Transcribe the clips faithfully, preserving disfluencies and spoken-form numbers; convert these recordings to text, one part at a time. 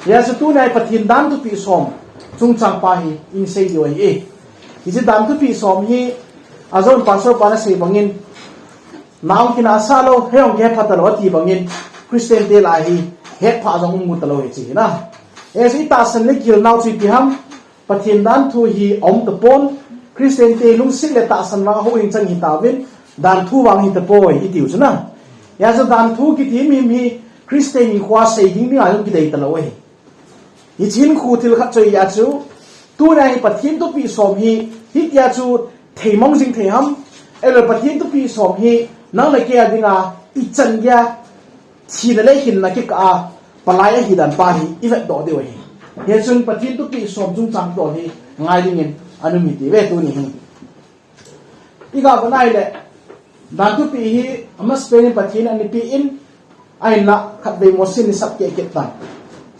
Hijeh chun tunia hi Pathen dan thupeh som chungchang pa hi isei diu ahi e. Hiche dan thupeh som hi ajon pastor pa in asei bangin, nahung kinahsah lou, hei hung kihe pha talou ati bangin, Christian te lah a hi hetphah jong um talou ahi ti hi na. Hijeh chun itahsan le gilnau chu ipi ham, Pathen dan thu hi aum tapon, Christian te lungset le tahsan vang a houin chang hitauvin, dan thu vang hitapoi itiu chu na. Hijeh chun dan thu kiti himhim hi Christian hinkhoa sei ding dinga jong kidei talou ahi. Hiche hin khu thil khat chu ahia chu, tunia hi Pathen thupeh som hi, hitia chu theimong jing thei ham, ahilou le Pathen thupeh som hi nang le kei a dinga ichan geiya thina le hinna kikah a palai ahi dan pa hi ivetdoh diu ahi. Hijeh chun Pathen thupeh som chungchang dol hi ngai dingin ana um hite ve tuni hin. Iga vet na ahile, dan thupeh hi amasapen in Pathen in ana pe in, ahinla khatvei Mose in asap keh kit tan.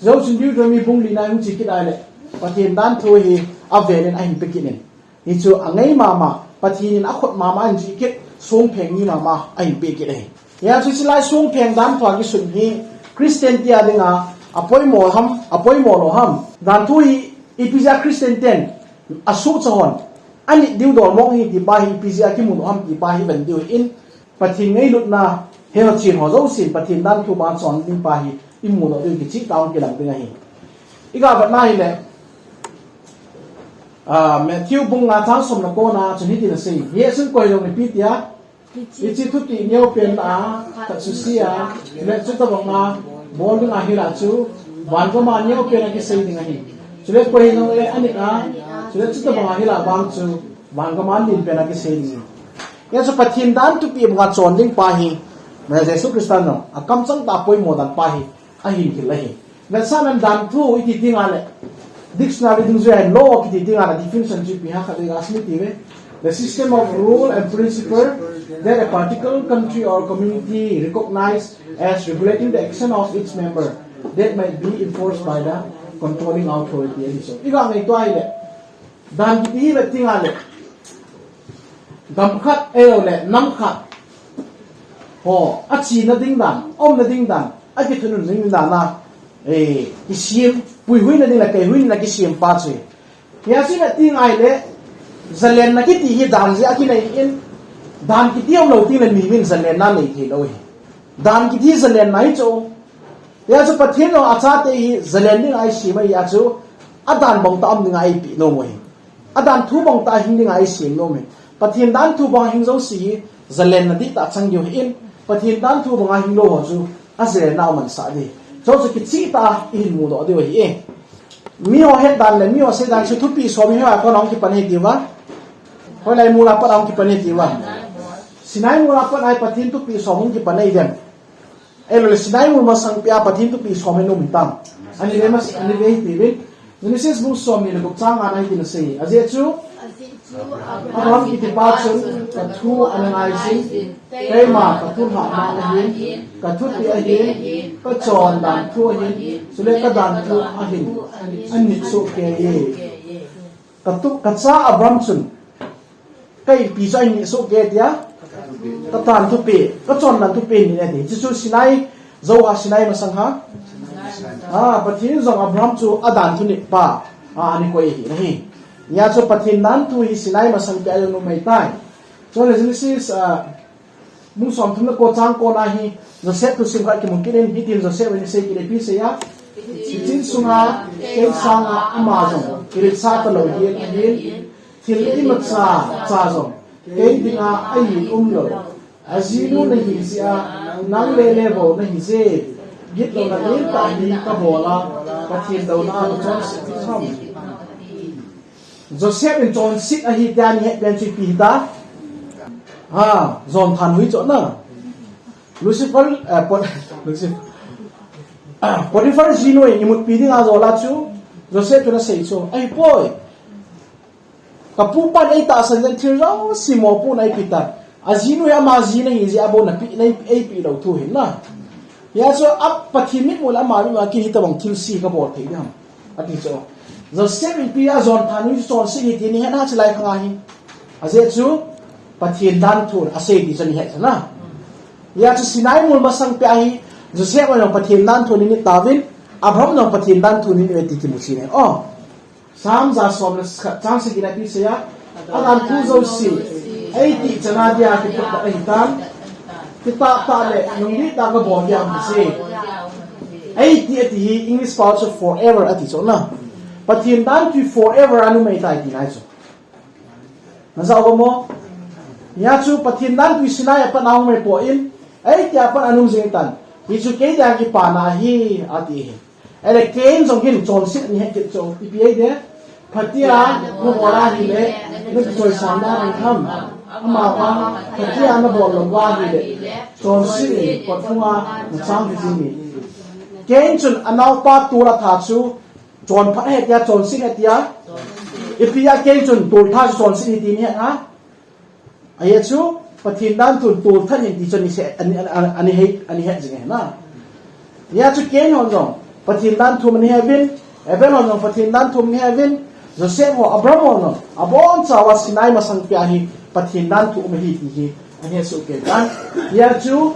Chujou chun Deuteronomy bung lina hung che kit ahile, Pathen dan thu hi avel in ahin pe kit in. Hichu angai mama, Pathen in akhut mama ahin jih kit, songpheng ni mama ahin pe kit ahi. Hijeh chun hiche lai songpheng dan thu a kisun hi Christian te a dinga apoimo ham, apoimo lou ham. Dan thu hi ipi jeh a Christian ten asuhcha hon anit diu dol mong hi ti pa hi ipi jeh a kimu lou ham ti pa hi ven diu ahin, Pathen ngailutna, hei ho chen ho jousen Pathen dan thu banga chon ding pa hi imu lou diu kicheh tah a kilang ding ahi. Iga vet na ahile, ah, Matthew bung nga chang som le ko na chun hitin asei. Jesun koi jong ipi tia, hiche thuti neopen a, khat suse a, le chutabanga bol dinga hila chu, van gam a neopen a kisei ding ahi. Chule koi jong le anit a, chule chutabanga hila vang chu, van gam a len pen a kisei ding ahi. Hijeh chun Pathen dan thupeh banga chon ding pa hi, Jesu Christa in akamchang tah a apoimo dan pa hi, ahin hil ahi. Vetsahnan dan thu iti teng le, dictionary dungjuiya hin law kiti teng le definition chu ipi ham khatvei ga sim iti ve. The system of rule and principle that a particular country or community recognize as regulating the action of its member that might be enforced by the controlling authority ahi. So, iga ngaito ahile, dan kiti hi vet teng le, gam khat, ahilou le, nam khat ho achena ding dan, aumna ding dan, akithunun ding dan a, eh, kisem, puihuina ding le kaihuina kisem pa chu ahi. Hijeh chun vet teng le, jalenna kiti hi dan jeh a kinei in, dan kiti umlou teng le mimin jalenna nei thei lou ahi. Dan kiti jalenna hi chu. Hijeh chun Pathen in achate hi jalen dinga eisem ahi jeh chun, adan bang tah a um dinga eipeh nom u ahi. Adan thu bang tah a hing dinga eisem nom u ahi. Pathen dan thu banga hing jouse hi jalenna dihtah chang diu ahin, Pathen dan thu banga hing lou ho chu ajalenna amansah ding. Chu chu kicheh tah a ihin mudoh diu ahi e. Mi ho het dan le mi ho sei dan chu thupeh som hi hoiya pat a hung kipan ahi tiu va. Hoilai mol a pat a hung kipan ahi tiu va. Sinai mol a pat a hi Pathen thupeh som hung kipan ahi dem. Ahilou le Sinai mol masang peh a Pathen thupeh som hi um tam. Ani ve mas, ani ve hiti vin. Genesis bung somni le gup chang nga na hitin asei. Ajeh chu Abraham kiti pa chun, ka thu ana ngai jin, keima ka thulhah ma ahin, ka thupi ahin, ka chondan thu ahin, chule ka dan thu ahin, anit soh kei e. Ka tu, ka cha Abraham chun, ka inpi chu ahin nit soh kei e tia, ka dan thupi, ka chondan thupi ahin nit e ti. Hichu Sinai, jou a Sinai masang a. Ah, Pathen in jong Abraham chu adan thu nit pa a, ana koi ahi, ahi. Hijeh chun Pathen dan thu hi Sinai masang peh a jong um ahitai. Chule Genesis, ah, bung somthum le ko chang ko na hi Joseph thusim khat kimu kit in, hitin Joseph in asei kit e, ipi asei a. Hiche in sunga kei sanga ama jong kiletsah talou ding ahin, thil imacha cha jong kei dinga ahin umlou. Ajinu nahi jeh a, nang lele bou nahi jeh, gitlouna lentah hi kabol a, Pathen douna a nachonset ding ham. Joseph in chonset ahi tia ihet pen chu ipi hita. Ha, jon thanhoi chu na. Lucifer, eh, Pot-, Lucifer. Potiphar jinu in imutpi dinga ajol a chu, Joseph chun asei chu, ahipoi. Ka pupan eitahsan jeh in thil jouse mopohna eipeh tan. Ajinu hi ama ji nahi jeh a bou napeh, na eipeh lou thu ahin na. Hijeh chun a Pathen mitmu le ama mitmu a kei hitobang thilse kabol thei ding ham, ati chu. Joseph in ipi a jon thanhoi chu chonset ahi ti ihet a hiche lai khang a hi. Ajeh chu Pathen dan thu asei ti chu ihet chu na. Hijeh chun Sinai mol masang peh a hi Joseph in jong Pathen dan thu anit tauvin, Abraham jong Pathen danthu nei e ti kimu chin e. Oh. Psalm ja som le khat chang sagi na ipi asei a. Adanthu jouse, eiti chana dia kipatdoh ahitan. Kitah tah le nunglut tah a kabol dia ahi. Eiti ati hi English pao chu forever ati chu na. Pathen danthu forever a um ahitai tina ahi chu. Na ja uvam? Hia chu Pathen danthu Sinai a pat a um ahipoi, eiti a pat a um jing tan. Hichu kei dia kipana ahi ati hi. Ahile Cain jong hin chonset ahin het kit chu. Ipi ahi de? Phatea nabol ahile, nakichoisan dan ahi ham? Amavang phatea nabol lou va ahile, chonset in kotphunga nachang hi jing e. Cain chun anaopa tol atha chu, chonphat ahi tia, chonset ahi tia. Ipi a Cain chun toltha chu chonset ahi ti nahet a? Ahi chu, Pathen danthu toltha ahi ti chu ana sei, ana, ana, ana het, ana het jing ahi na. Hia chu Cain hon jong Pathen danthu ana he uvin, Abel hon jong Pathen danthu ana he uvin, Joseph ho, Abraham ho jong, abonchauva Sinai masang pia hi Pathen danthu um ahi ti hi ana hesoh kei tan. Hia chu,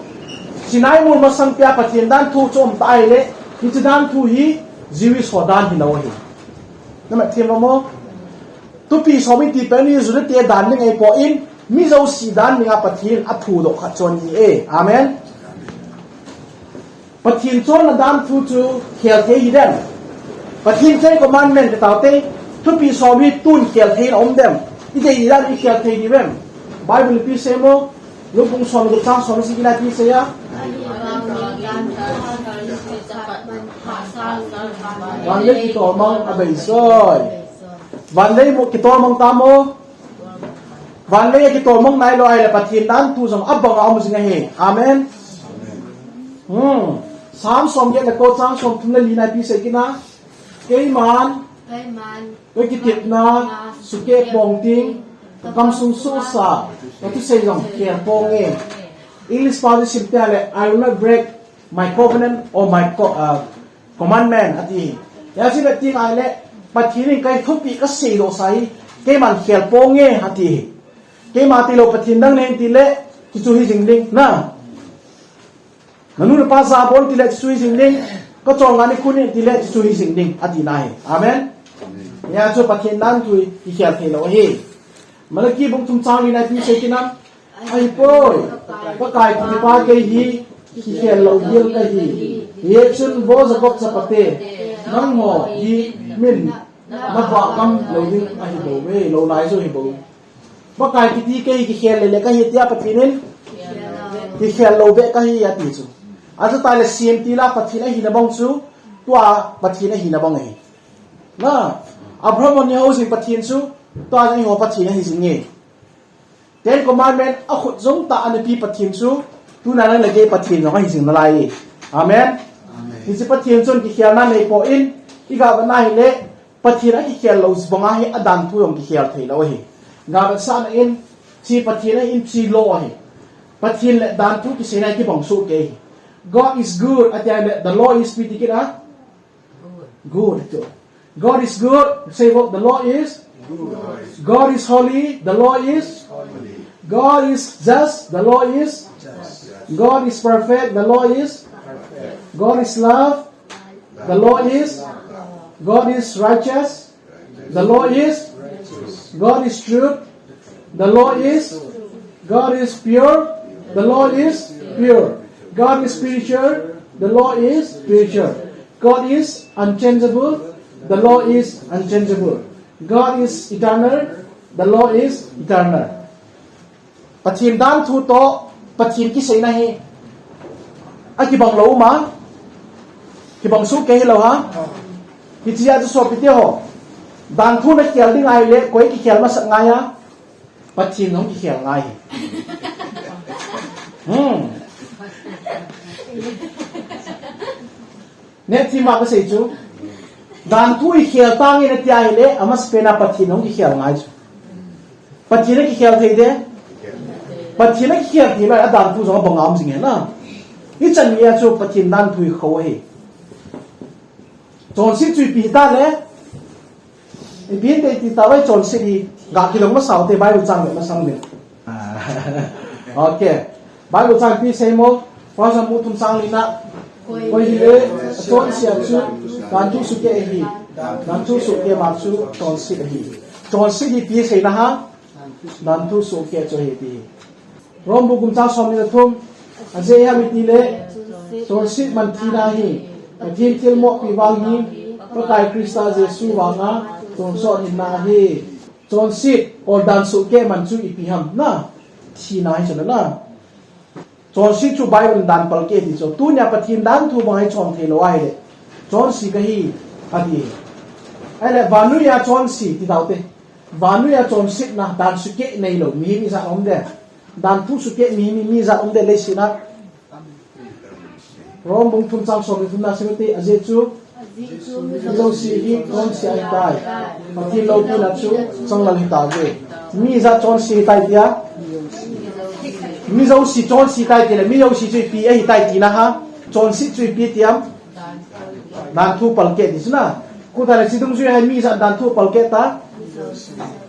Sinai mol masang pia Pathen danthu chu um ta ahile, hiche danthu hi Jewish ho dan hilou ahi. Nahet them uvam? Thupi som iti pen hi Juda te dan ding ahipoi, mi jouse dan dinga Pathen in aphudoh khat chu ahi e. Amen. Pathen chonna danthu chu khel thei hidem? Pathen Ten Commandment kiti te, thupi som hi tun khel thei in aum dem? Idei dan in khel thei diu vem? Bible ipi asei mo? Luke bung som le gup chang som le sagi na ipi asei a? Vanlei kitolmang abei soi. Vanlei mu kitolmang tamo. Vanlei a kitolmang nailou ahile Pathen danthu jong abang a um jing ahi. Amen. Hmm. Psalm som get le ko chang som thum le li na ipi asei kit na? Keiman, keiman kakitepna sukeh pong ting, kagamsung sohsa, kathusei jong khel ponge. English pao chu sim teng le, I will not break my covenant or my co-, uh, commandment ati. Hia chu ipi ti ahile, Pathen in kei thupi kasei doh sa hi, keiman khel ponge ati. Keima tilou Pathen dang nei tile, chuchu hi jing ding na. Nanu napa jabol tile chuchu hi jing ding, kachol nga nikho ni tile chuchu hi jing ding, ati na ahi. Amen. Hia chu Pathen danthu hi kikhel thei lou ahi. Malachi bung thum chang li na ipi asei kit nam? Ahipoi, Pakai kitipa kei hi kikhel lou ding kahi. Hichun vo Jacob chapate, nangho hi min navah gam lou ding ahi bouve, lou nai jou ahi bou. Pakai kiti kei kikhel le le kahi tia Pathen in, kikhel lou beh kahi ati chu. Achuti le sim teng le Pathen ahina bang chu, tua Pathen ahina bang ahi. Na, Abraham hon eiho jing Pathen chu, tua jong eiho Pathen ahi jing e. Ten Commandment akhut jong tah a ana pe Pathen chu, tuna nang le kei Pathen jong ahi jing nalai e. Amen. Amen. Hiche Pathen chun kikhelna neipoi, igavet na hile, Pathen akikhel lou banga hi adanthu jong kikhel thei lou ahi. Gavetsahna in, hiche Pathen a in hiche law ahi. Pathen le danthu kiseina kibang soh kei ahi. God is good, ati le, the law is ipi ti kit a? Good. Good. God is good. Say what? The law is good. God is holy. The law is holy. God is just. The law is just. God is perfect. The law is perfect. God is love. The law is, God is righteous. The law is, God is truth. The law is, God is pure. The law is pure. God is spiritual. The law is spiritual. God is unchangeable. The law is unchangeable. God is eternal. The law is eternal. Pathen danthu toh, Pathen kiseina hi akibang lou ma? Kibang soh kei hilou ham? Hiche a chu sopite ho, danthu nakhel ding ahile, koi kikhel masat ngai a? Pathen hung kikhel ngai. Hmm. Neothim a kasei chu, danthu ikhel tange nati ahile, amasapen a Pathen hung kikhel ngai chu. Pathen akikhel thei de? Pathen akikhel thei lou, adanthu jong abang a um jing e na. Ichan geiya chu Pathen danthu ikho ahi. Chonset chu ipi hita le? Ipi hinte ti tavai chonset hi. Ga kidong masa ute, Bible chang le masang le. Okay. Bible chang ipi sei mo? First Samuel thum chang li na. Koi hile, chonse a chu danthu sukeh ahi. Danthu sukeh ma chu chonse ahi. Chonse hi ipi seina ham? Danthu sukeh chu ahi ti. Rom bung gup chang som ni le thum. Ajeh ipi ham itile, chonse man thina ahi. Pathen thilmopi vang hi, Pakai Christa Jesu vanga tonsot hinna ahi. Chonse, or dan sukeh man chu ipi ham na? Thina ahi chu na. Chonse chu Bible in dan palkeh ti chu. Tunia Pathen danthu bang hi chon thei lou ahile, chonse kahi, ati. Ahile, vannoi a chonse ti taute. Vannoi a chonsetna dan sukeh neilou mihem ijat um dem? Danthu sukeh mihem ijat um dem leiset a? Rom bung thum chang som ni thum na sim ute, ajeh chu mi jouse hi chonse ahitai. Pathen loupina chu chang lal hitauve. Mi ijat chonse ahitai tia? Mi jouse chonse ahitai tile, mi jouse chu ipi ahitai tina ham? Chonse chu ipi ti ham? Danthu palkeh ti chu na. Koi tale chi dungjui a hi mi ijat danthu palkeh ta?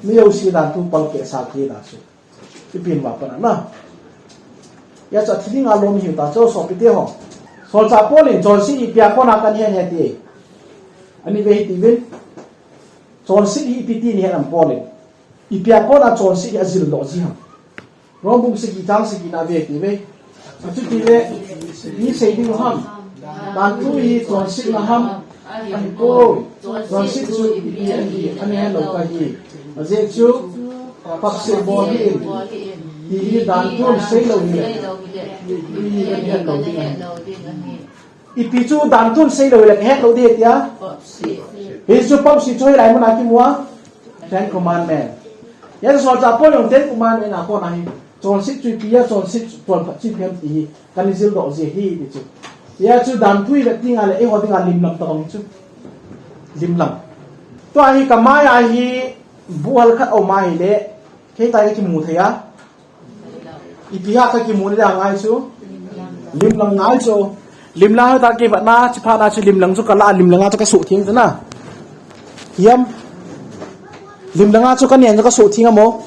Mi jouse danthu palkeh sa ti na chu. Ipi ham vang pan na. Hijeh a chu athi dinga lom ihiu ta chu sopite ho. Solchah Paul in chonse hi ipi a kona kahin he ti. Ani ve hiti uvin. Chonse hi ipi ti nahet ham Paul in. Ipi a kona chonse hi ajildoh ji ham. Rom bung sagi chang sagi na ve ti ve. Achutile, mi sei ding ham? Danthu hi chonsetna ham? Ahipoi. Chonse chu ipi ahi, ana het lou kahi. Ajeh chu, papse bol hih in, ti hi danthun sei lou hile, ipi hi ana het lou ding ahi. Ipi chu danthun sei lou hile, het lou ding tia? Hichu papse chu hilai mun a kimu a? Ten Commandment. Hijeh a chu solchah Paul in Ten Commandment a kona hi, chonse chu ipi a, chonse chu chonphat chu ipi ham ti hi, kana jildoh ji ahi ti chu. Hijeh a chu danthu ivet teng le, eiho dinga limlang tabang chu. Limlang. Tua hi kamai a hi, buhal khat aum ahile, kei tai kakimu thei a. Ipi a kakimu ding angai chu? Limlang ngai chu. Limlang a ta kivetna, chuphat na chu limlang chu kala, limlang a chu kasuhtheng chu na. Hiam? Limlang a chu kanen chu kasuhtheng a mo.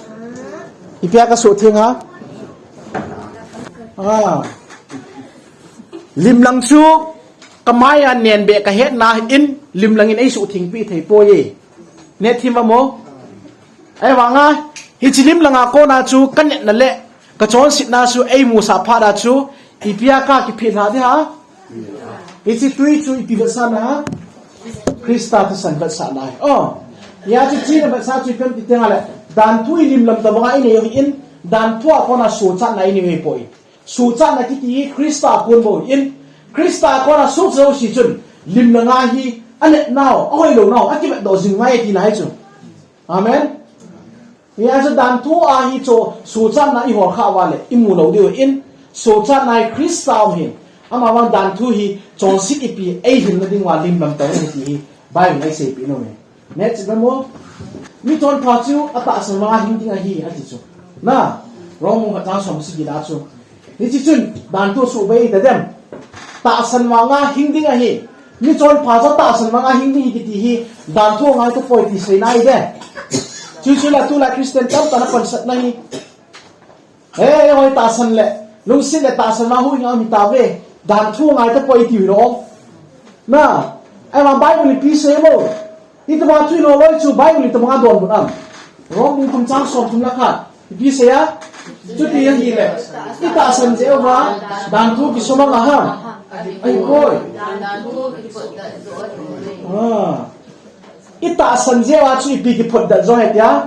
Ipi a kasuhtheng a? Ah. Limlang chu kamai a nen be kahetna in limlang in eisuhthengpi thei poi e. Nethim a mo. Ahivanga, hiche limlang a kona chu kanetna le kachonsetna chu eimusah phat a chu, ipi a kakiphelha ding ham? Hiche tui chu ipi vetsahna? Christa thisan vetsahna ahi. Oh. Hijeh a chu chuna vetsah chu ipi ham ti teng le, danthu hi limlang tabanga inei u ahin, danthu a kona sochatna inei u ahipoi. Sochatna kiti hi Christa a kon bou ahin, Christa a kona socha jouse chun, limlang a hi anetnau, ahoilounau akivetdoh jing ngai tina ahi chu. Amen. Hijeh a chu danthu a hi chu sochatna ihol khah uva le imu lou diu ahin, sochatna hi Christa a um ahin, amavang danthu hi chonset ipi eihilna ding uva limlang tah ahi ti hi Bible in eiseipeh nom e. Neh cheh vemo. Mi chonpha chu atahsan vanga hing ding ahi, ati chu. Na, Rom bung khat chang som sagi na chu. Hiche chun, danthu suhbei ta dem? Tahsan vanga hing ding ahi. Mi chonpha chu tahsan vanga hing ding ahi kiti hi, danthu angai tapoi ti seina ahi de. Chuchu la tulai Christian tamtah in apansatna hi. He, hoi tahsan le, lungset le tahsan vang huhhing a um hitauve, danthu angai tapoi iti hilou. Na, ahivang Bible in ipi asei mo. Itobang thu hilou loi chu Bible in itobang a donbut am. Rom bung thum chang som thum le khat. Ipi asei a? Chuti ahile, itahsan jeh uva danthu kisomang a ham? Ahipoi. Ah. Itahsan jeh uva chu ipi kiphutdet jo ahi tia?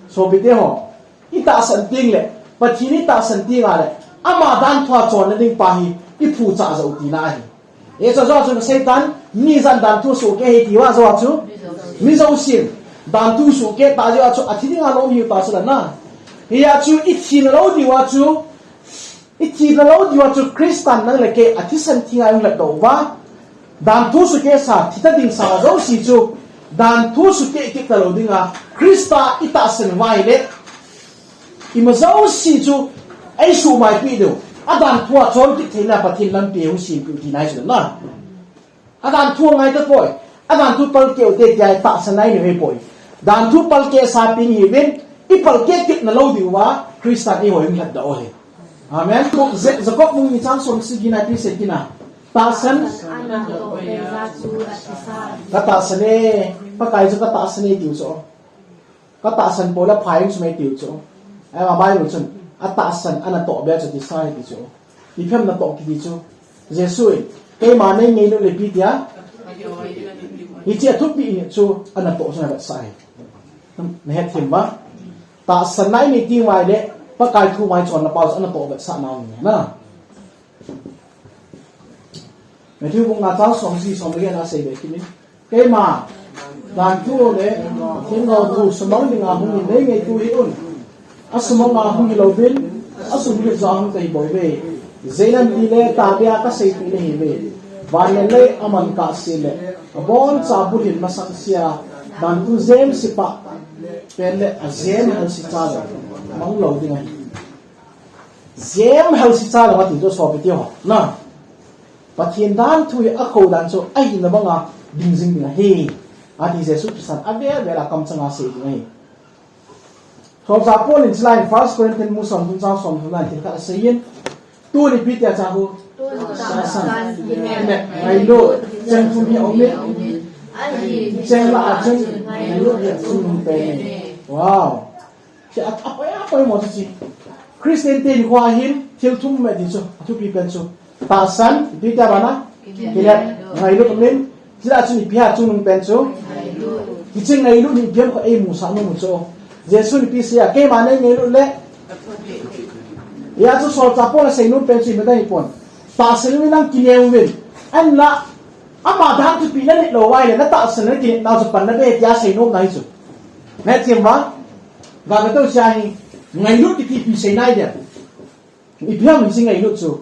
Sopite ho. Itahsan teng le, Pathen itahsan teng le, ama danthu a chonna ding pa hi, iphuchah jou tina ahi. Hiche jou a chu Satan, mi ijat danthu sukeh ahi tiu a jou a chu, mi jousen, danthu sukeh ta jou a chu, athi dinga lom ihiu ta chu la na. Hijeh a chu, ithina lou diu a chu, ithina lou diu a chu, Christa nang le kei, athisan thenga ihung lhatdoh uva. Danthu sukeh sa, thita ding sa jouse chu, danthu sukeh kit talou dinga, Christa itahsan uva ahile, ima jouse chu, eisuhmaipi diu, adanthu a chon kit theina Pathen lampi eihung sempeh u tina ahi chu la. Adanthu angai tapoi, adanthu palkeh ute tia itahsan a inei u ahipoi. Danthu palkeh sa pen ihiuvin, ipalkeh kitna lou diu va, Christa in eiho eihung lhatdoh u ahi. Amen. Je-, Jacob bung ni chang som sagi na ipi asei kit na. Tahsan. Ka tahsan e, Pakai chu ka tahsan e tiu chu. Ka tahsan poi le pha ing sum e tiu chu. Ama Bible chun, atahsan anatoh beh chu tisa ahi ti chu. Ipi ham natoh kiti chu? Jesu in, keima nei ngailut le ipi tia? Hiche athupi chu anatoh chu ana vetsah ahi. Nahet thim uva? Tahsan nei nei ti ngai le, Pakai thu mai chonna pau chu anatoh vetsah nau ahi na. Matthew bung nga chang som sagi som le get na asei beh kit in. Keima, danthu le, themgao thu sumang dinga hung hin nei ngaitu hih un. Asumang a hung hilou vin, asumil a hung kahi bouve. Ijeh inem itile, tahbeh a kasei kit nahiuve. Van le lei aman kahse le, aboncha bulhin masang sea, danthu jem sipah pen le, ajem hel sicha lou, mang lou ding ahi. Jem hel sicha lou ati chu sopi teho. Na. Pathen danthu hi akhoh dan chu ahina banga ding jing ding ahi. Ati Jesu Christan avel vel a kamchanga asei ding ahi. Solchah Paul in chulai in First Corinthian bung somthum chang somthum na in thil khat asei in. Tuni ipi tia chu. Tahsan, kinep, ngailut, cheng thum hi aum in. Cheng lah a chun ngailut hi achungnung pen e. Wow. Chu a, a poi, a poimo chu chu. Christian te nikho a hin thil thum um e ti chu, athupi pen chu. Tahsan, ipi tia bana? Kinep, ngailut um in. Chule achun ipi ham achungnung pen chu? Hiche ngailut hi ipi ham khat eimusah nom u chu. Jesu in ipi asei a, keima nei ngailut le. Hia chu solchah Paul in asei nom pen chu imacha ahipon. Tahsan uvin lang kinem uvin. Ahinla, ama dan thupi nanit lou uva ahile, natahsan le kinepna chu pan nave tia asei nom na ahi chu. Nahet thim uva? Ga vetou seh hi, ngailut kiti ipi seina ahi dem? Ipi ham hiche ngailut chu?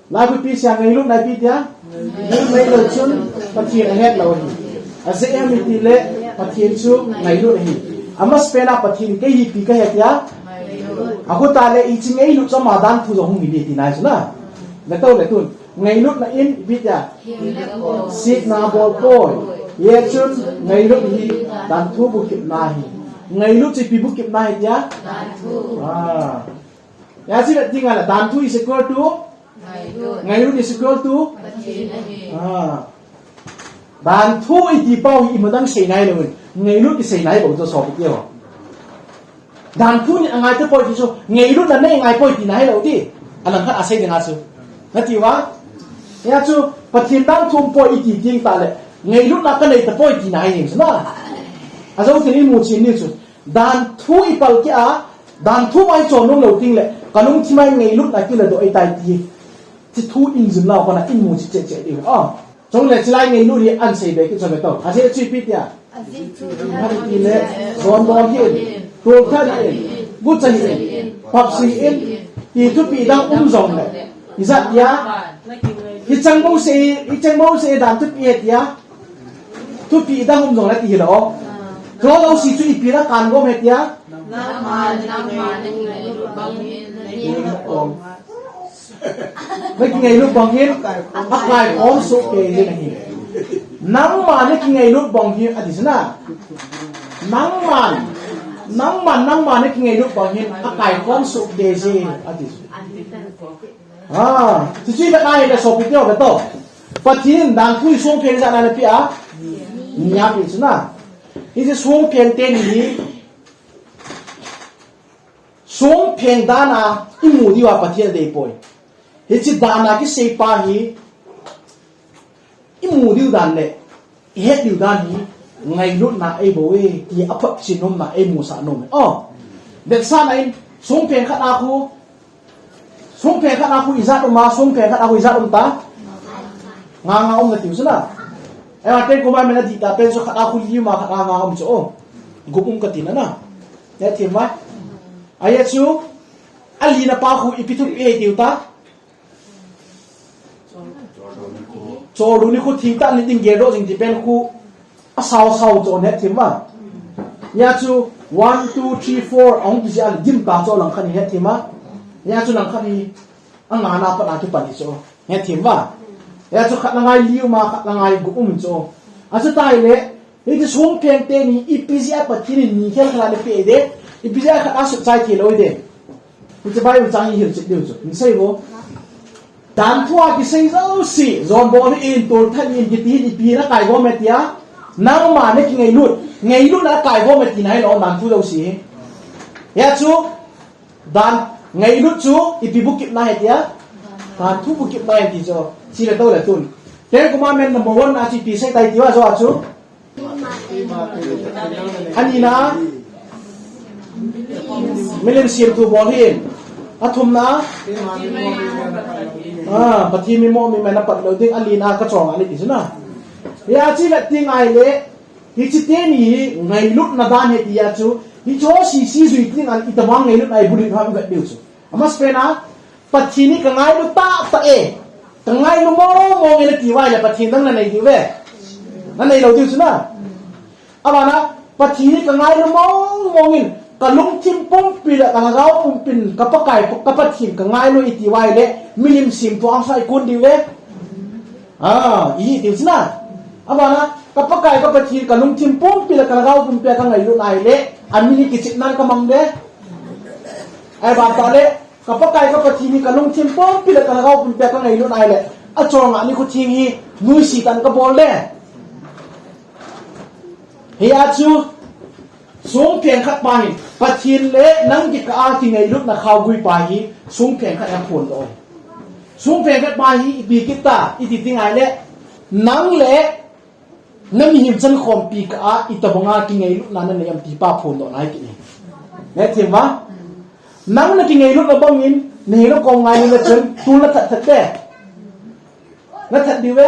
Lai khu ipi asei a, ngailutna ipi tia? Ngailut neilou chun Pathen ahet lou ahi. Ajeh inem itile Pathen chu ngailut ahi. Amasapen a Pathen kei hi ipi kahe tia? Akhu ta le hiche ngailut chu ama danthu jong hung hi ding tina ahi chu na. Vetou le tun. Ngailutna in ipi tia? Setna bol poi. Hijeh chun ngailut hi danthu bukipna ahi. Ngailut chu ipi bukipna ahi tia? Ah. Hijeh chun ati ngai la, danthu is equal to? Ngailut. Ngailut is equal to? Pathen ahi. Ah. Danthu iti pau hi imacha sei nailou in. Ngailut kisei nai bou chu sopi teho. Danthu in angai tapoi ti chu, ngailutna nei ngai poi tina ahilou ti. Alang khat a sei ding a chu. Nati uva? Hia chu, Pathen danthu um poi iti ding tah le, ngailutna kanei tapoi tina ahi chu na. Ajou teng imu chen ding chu. Danthu ipalkeh a, danthu mai chon nom lou teng le, kalungthim a ngailutna kiladoh ahitai ti. Hiche thu injun lau kona imu cheh cheh diu. Ah. Chule chulai ngailut hi ahin sei be kit chu vetou. Ajeh chu ipi tia? Ajeh chu ipi ham itile, jon bol hih in, tolthat hih in, gucha hih in, papsi hih in, ti thupi dang um jongle. Ijat tia? Hicheng bouseh, hicheng bouseh dan thupi ahi tia? Thupi dang um jongle ti hilou. Chulou si chu ipi na kan gom ahi tia? Nangma, nangma, nangma, nangma, nangma. Nakingailut bang hin, akaikhom soh kei jin ahi. Nangma nakingailut bang hin, ati chu na. Nangman, nangman, nangma nakingailut bang hin, akaikhom soh kei jin, ati chu. Ah, chuche khat ahile sopi teho vetou. Pathen in danthu hi songpheng ijat na napeh a? Ni apeh chu na. Hiche songpheng teni hi, songpheng dan a imu diu a Pathen adei poi. Hiche dan a kisei pa hi imu diu dan le ihet diu dan hi ngailutna eibou e ti aphotchet nomna eimusah nom e. Oh. Vetsahna in songpheng khat a khu, songpheng khat a khu ijat um a, songpheng khat a khu ijat um ta? Nga nga um na tiu chu na. Eiho Ten Commandment adih tah pen chu khat a khu li um a, khat a nga um chu. Oh. Gup um kati na na. Nahet thim uva? Ajeh chu, alina pa khu ipi thupi ahi tiu ta? Chorlu nikho thitah ni ding geldoh jing ti pen khu asao sao chu nahet thim uva? Hia chu, one, two, three, four, ahung kijih a le dim ta chu langkhat hi nahet thim uva? Hia chu langkhat hi, angana pat a kipan hi chu. Nahet thim uva? Hia chu khat le nga li um a, khat le nga gup um chu. Achuti le, hiche songpheng teni ipi jeh a Pathen in ni khelkhel a napeh ding, ipi jeh a khat a sutchai theilou ding. Hiche Bible chang hi hilchet diu chu. Hin sei vo. Dan thu a kisei jouse, jon bol hih in, tol that hih in, kiti hih in, ipi na kai gom e tia. Nangma na kingailut, ngailutna kai gom e tina hilou, dan thu jouse hi. Hia chu, dan ngailut chu, ipi bukipna ahi tia. Dan thu bukipna ahi ti chu. Chule tou le tun. Ten Commandment number one na chu ipi sei tai tia, jo a chu. Anina, milim semthu bol hih in. Athumna, ah, Pathen mimo mimal na pat lou ding, alina ka chong ani ti chu na. Hia chu vet ding ahile, hiche teni hi ngailutna dan ahi tia chu, hiche ho sese jui ding ahile, itobang ngailutna ibol ding ham vet diu chu. Amasapen a, Pathen hi ka ngailu tahtah e, ka ngailu mong mong e nati uva ahile Pathen dang nanei diu ve. Nanei lou diu chu na. Abana, Pathen hi ka ngailu mong mong in, ka lungthim pumpi le ka lhagao pumpin, ka Pakai, ka Pathen ka ngailu iti uva ahile, milim semthu angsa ikon diu ve. Ah, ihi diu chu na. Abana, ka Pakai, ka Pathen, ka lungthim pumpi le ka lhagao pumpi a ka ngailutna ahile, amin hi kichepna ka mang de. Aban tah le, ka Pakai ka Pathen hi ka lungthim pumpi le ka lhagao pumpi a ka ngailutna ahile, achonga nikho theng hi nuisat in ka bol de. Hia chu, songpheng khat pa hin, Pathen le nang kikah a kingailutna khaogui pa hi, songpheng khat a phondoh. Songpheng khat pa hi, ipi kit ta, iti ding ahile, nang le na mihem chankhompi kah a, itobanga kingailutna nanei ham ti pa phondohna ahi kit e. Nahet thim uva? Nang na kingailutna bangin, nahi nakom ngailu le chun, tol na that that de. Na that diu ve.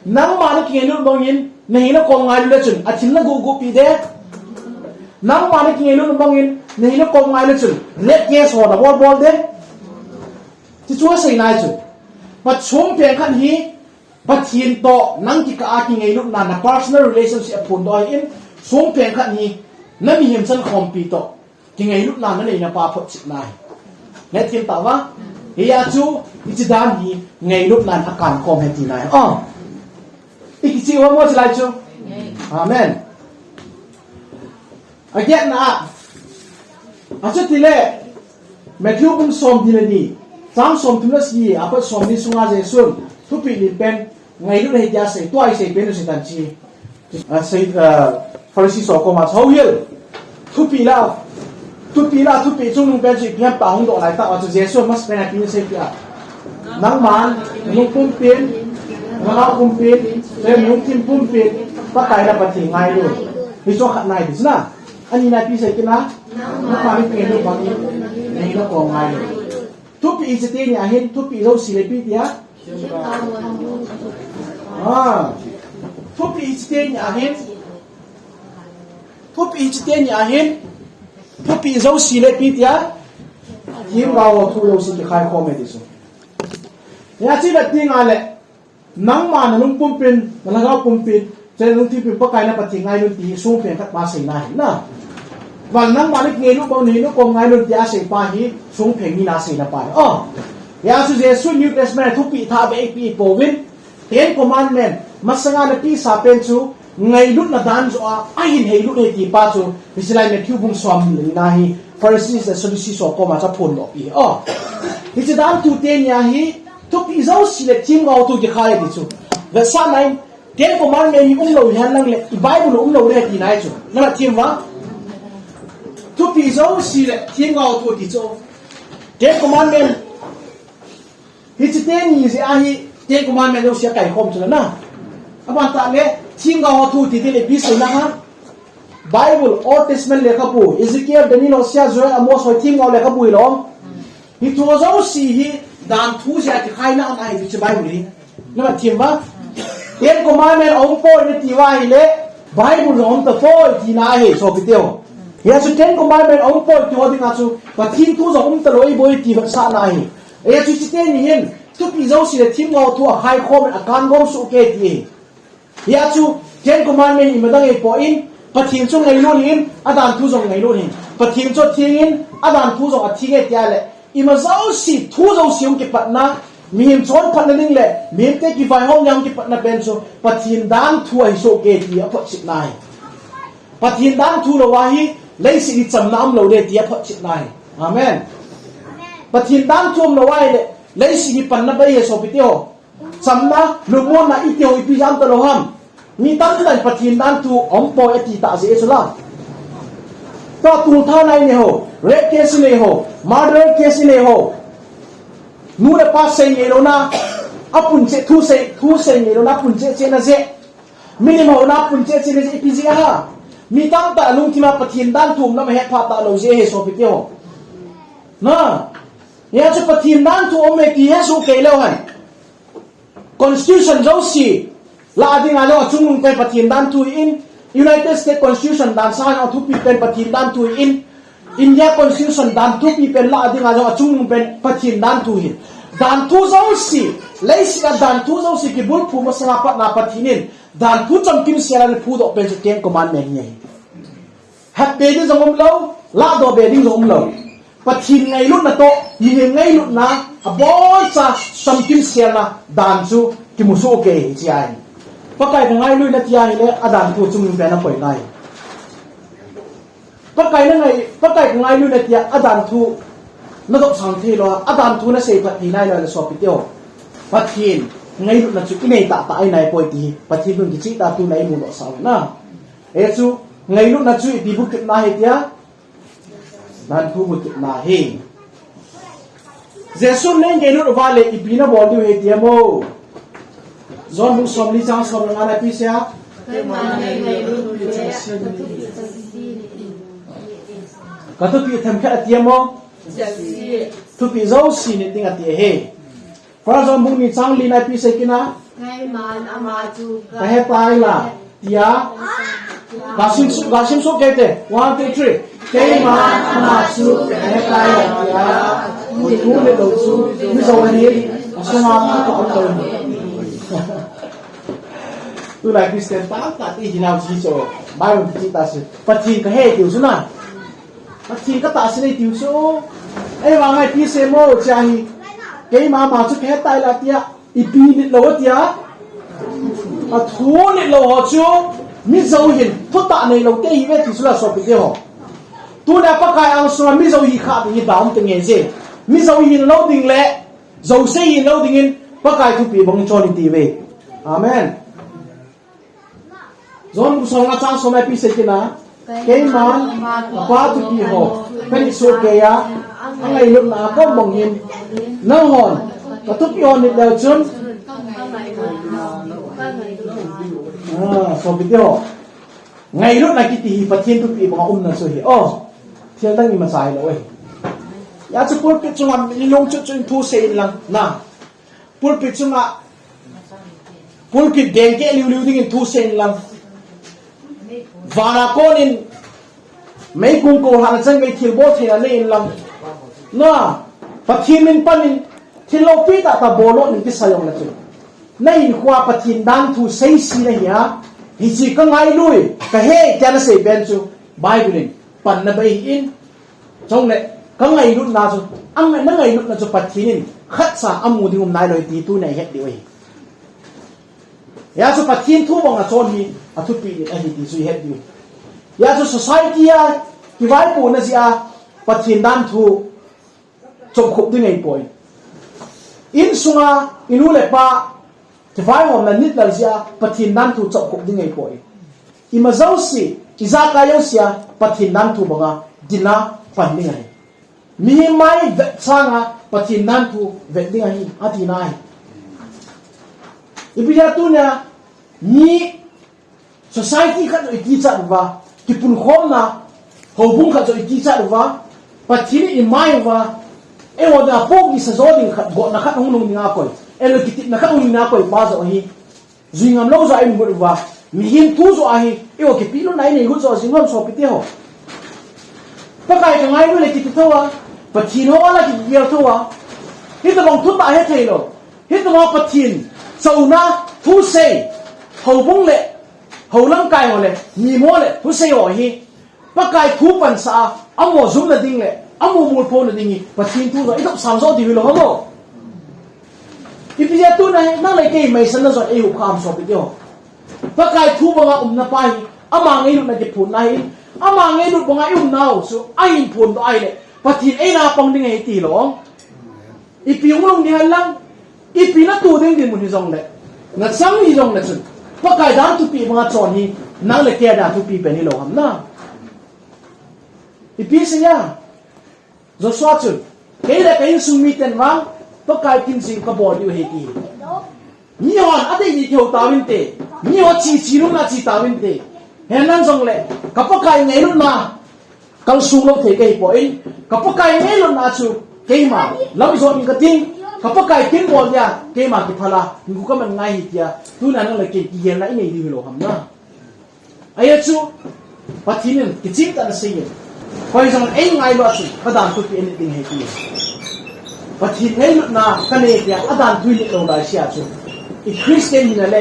Nangma na kingailut bangin, nahi nakom ngailu le chun, athil na gugupi de. Nangma na kingailut bangin, nahi nakom ngailu chun, rape case ho na bol bol de. Ti chu asei nai chu. Pat songpheng khat hi, Pathen toh, nang kikah a kingailutna, na personal relationship aphondoh ahin, songpheng khat hi, na mihem chankhompi toh. Kingailutna nanei na pa photchetna ahi. Nahet thim ta uva? Hia chu, hiche dan hi ngailutna in akankhom ahi tina ahi. Oh. Ikicheh uva mo chulai chu. Amen. Agetna a. Achutile, Matthew bung somni le ni, chang somthum le sagi, apat somni sunga Jesun thupeh li pen, ngailut ahi tia asei, tua asei pen u sei tan chi. Asei, ah, Pharisee ho koma, houhil. Thupeh la, thupeh la, thupeh chungnung pen chu ipi ham tia hung doh lai tah uva chu Jesun amasapen a ipi asei tia. Nangman, nalung pumpin, nalhagao pumpin, le nalungthim pumpin, Pakai na Pathen ngailu. Hichu khatna ahi ti chu na. Anina ipi asei kit na. Nangman na kingailu bangin, nahi nakom ngailu. Thupeh hiche teni a hin, thupeh jouse le ipi tia. Ah. Thupeh hiche teni a hin. Thupeh hiche teni a hin. Thupeh jouse le ipi tia. Themgao ho thu jouse kikhai khom e ti chu. Hia chu vet ding ahile. Nangma nalung pumpin, nalhagao pumpin, chule nalungthim pumpin Pakai na Pathen ngailu ti hi songpheng khat pa aseina ahi na. Val nangma na kingailu bang nahi nakom ngailu tia asei pa hi songpheng ni na aseina pa ahi. Oh. Hia chu Jesu New Testament a thupeh thah beh eipeh pouvin, Ten Commandment, masanga napeh sa pen chu, ngailutna dan joh a, ahin heilut ahi ti pa chu, hiche lai Matthew bung somni le ni na hi, Pharisees le Sadducees ho koma chu aphondoh pi. Oh. Hiche dan thu teni a hi, thupeh jouse le themgao thu kikhai ti chu. Vetsahna in, Ten Commandment hi umlou hihen lang le, i Bible umlou le tina ahi chu. Nahet thim uva? Thupeh jouse le themgao thu ti chu. Ten Commandment. Hiche teni jeh a hi, Ten Commandment jouse akaikhom chu na. Aban tah le, themgao ho thu ti tile ipi seina ham. Bible, Old Testament lekhabu, Ezekiel, Daniel, Hosea, Joel, Amos ho hi themgao lekhabu hilou. Hiche thu jouse hi dan thu jeh a kikhaina ahi ti chu Bible hi. Nahet thim uva? Ten Commandment aum poi nati uva ahile, Bible jong aum tapoi tina ahi, sopite ho. Hia chu Ten Commandment aum poi ti ho dinga chu, Pathen thu jong aum talou ahibou ti vetsahna ahi. Hia chu hiche teni hin, thupeh jouse le themgao thu akhaikhom in akan gom soh kei ti ahi. Hia chu, Ten Commandment imadang eipon, Pathen chu ngailut hih in, adan thu jong ngailut hih in. Pathen chu atheng in, adan thu jong atheng e tia le, ima jouse, thu jouse hung kipatna, mihem chonphatna ding le, mihemte kivaihomna hung kipatna pen chu, Pathen dan thu ahi soh kei ti aphotchetna ahi. Pathen dan thu lou ahi, leiset hi chamna umlou ding ti aphotchetna ahi. Amen. Pathen dan thu umlou ahile, Leiset hi panna bei ahi sopite ho. Chamna, lungmonna iti ho ipi jeh a um talou ham. Mi tamtah in Pathen danthu aumpoi ati tah jeh chu la. Tua tungtha nai nei ho, rape case nei ho, murder case nei ho. Nu le pa sei ngeilouna, apun cheh, thu sei, thu sei ngeilouna, apun cheh cheh na jeh. Milim houna apun cheh cheh na jeh, ipi jeh ham. Mi tamtah lungthima Pathen danthu umna ahet pha talou jeh ahi sopite ho. Na, hijeh chun Pathen danthu um e ti hesoh kei leu hen. Constitution jouse lah a dinga jong achungnung pen Pathen danthu ahin, United States Constitution dan sanga jong athupi pen Pathen danthu ahin, India Constitution dan thupi pen lah a dinga jong achungnung pen Pathen danthu ahin. Danthu jouse, leiset a danthu jouse kibulphu masanga patna Pathen in danthu chamkim sel a aphudoh pen chu Ten Commandment hi ahi. Hetbe ding jong umlou, lahdoh be ding jong umlou. Pathen ngailutna toh mihem ngailutna abonchan chamkim selna dan chu kimusoh kei ahi, hiche ahi. Pakai kangailuina tia ahile adanthu chungnung pen akoi ngai. Pakai nangai, Pakai kangailuina tia adanthu nadopsang theilou, adanthu nasei phat thei nailou le sopite ho. Pathen ngailutna chu inei tahtah ahi naipoi ti hi Pathen thu kicheh tah a tuna imudoh sah u ahi na. Hichu ngailutna chu ipi bukitna ahi tia, danthu bukitna ahi. Jesun neingailut uva le ipi nabol diu ahi ti ham o. John bung somli chang somle nga na ipi asei a? Kathupeh themkhat ati ham o. Thupeh jouse nit ding ati ahi. First John bung ni chang li na ipi asei kit na? Keiman ama chu kahe tai la tia. Gasim soh, gasim soh kei te. One, two, three. Keiman ama chu kahe tai la tia. Thu nit lou chu mijou ahi. Asunga thu ka um lou ahi. Tulai Christian tamtah ti hinau ji chu Bible ti ta si. Pathen kahe tiu chu na. Pathen katahsan e tiu chu. Ahivanga ipi asei mo tia hi. Keiman ama chu kahe tai la tia. Ipi nit lou atia. Athu nit lou ho chu mijou hin thutah neilou te ahiuve ti chu la sopite ho. Tunia Pakai angsunga mijou hi khah ding hi dam te nge je. Mijou hin lou ding le, jouse hin lou dingin Pakai thupeh bang chon iti uve. Amen. John bung somnga chang somna ipi asei kit na? Keiman kapa thupeh ho kanit soh kei a, angailutna a kaum bang hin nanghon kathupeh ho nit leu chun. Ah, sopite ho. Ngailutna kiti hi Pathen thupeh banga umna chu ahi. O, thil dang imacha hilou ahi. Hijeh chun pulpit chunga lungchut chun thu sei inlang na. Pulpit chunga, pulpit dengkeh liuliu dingin thu sei inlang. Vana konin meikong kolhahna chan gei thilbol theina nei inlang. Na, Pathen min panin thil loupi tahtah bol lou in kisa jongle chun, nahinkhoa Pathen danthu seise nahi a, hiche kangailui, kahe tia nasei pen chu Bible in panna bei ahin, chule kangailutna chu, ang, nangailutna chu Pathen in khatcha amu ding um nailou ti tunia ihet diu ahi. Hijeh chun Pathen thu banga chon hi athupeh nit ahi ti chu ihet diu. Hijeh chun society a kivaipohna jeh a Pathen danthu chopkhup ding ahipoi. Insunga inu le ipa kivaihomna nit lal jeh a Pathen danthu chopkhup ding ahipoi. Ima jouse, ijakai jouse a Pathen danthu banga dinga pan ding ahi. Mihem mai vet sanga Pathen danthu vet ding ahi, atina ahi. Ipi jeh a tunia mi society khat joh ikichat uva, kipunkhomna houbung khat joh ikichat uva, Pathen in imai uva, eiho dinga pohgihsa jo ding khat, gotna khat hung lhung dinga koi, ahilou le kitepna khat hung lhung dinga koi pa joh ahi. Jui ngam lou joh a imu uva, mihem thu joh ahi, eiho kipehlut na inei got joh jing lou sopite ho. Pakai kangailu le kiti thou a, Pathen hou a la kigel thou a, hitobang thutah hethei lou, hitobang Pathen chouna thusei, houbung le, hou lamkai ho le, mihem ho le, thusei ho hi, Pakai thu pansah a, amaho jumna ding le, amaho molphona ding hi, Pathen thu joh, idop sang joh diu hilou ham o. Ipi jeh a tunia hi, nang le kei maisanna joh eihup kha ham sopite ho. Pakai thu banga umna pa hi, ama ngailutna kiphonna ahin, ama ngailut banga iumnau chu, ahin phondoh ahile, Pathen eina pang ding ahi ti hilou. Ipi hung lhung ding ham lang, ipi natoh ding dinmun hijongle, nachang hijongle chun, Pakai dan thupeh banga chon hi, nang le kei a dan thupeh pen hilou ham na. Ipi asei a, Joshua chun, kei le ka insung miten vang, Pakai kin jing kabol diu ahi ati. Mihon adei dei kihou tauvinte, miho che che nung na che tauvinte. Henlang jongle, ka Pakai ngailutna kalsung lou thei kahi poi, ka Pakai ngailutna chu keima lamjot in kating, ka Pakai kin bol dia keima kiphal a, hinkho kaman ngai ahi tia, tuna nang le kei kigelna inei diu hilou ham na. Ajeh chu, Pathen in kiching tah in asei in, koi jong eingailu a chun, kadan thupeh anit ding ahi ti. Pathen ngailutna kanei tia, adan thu init lou laisea chu, i Christian hina le,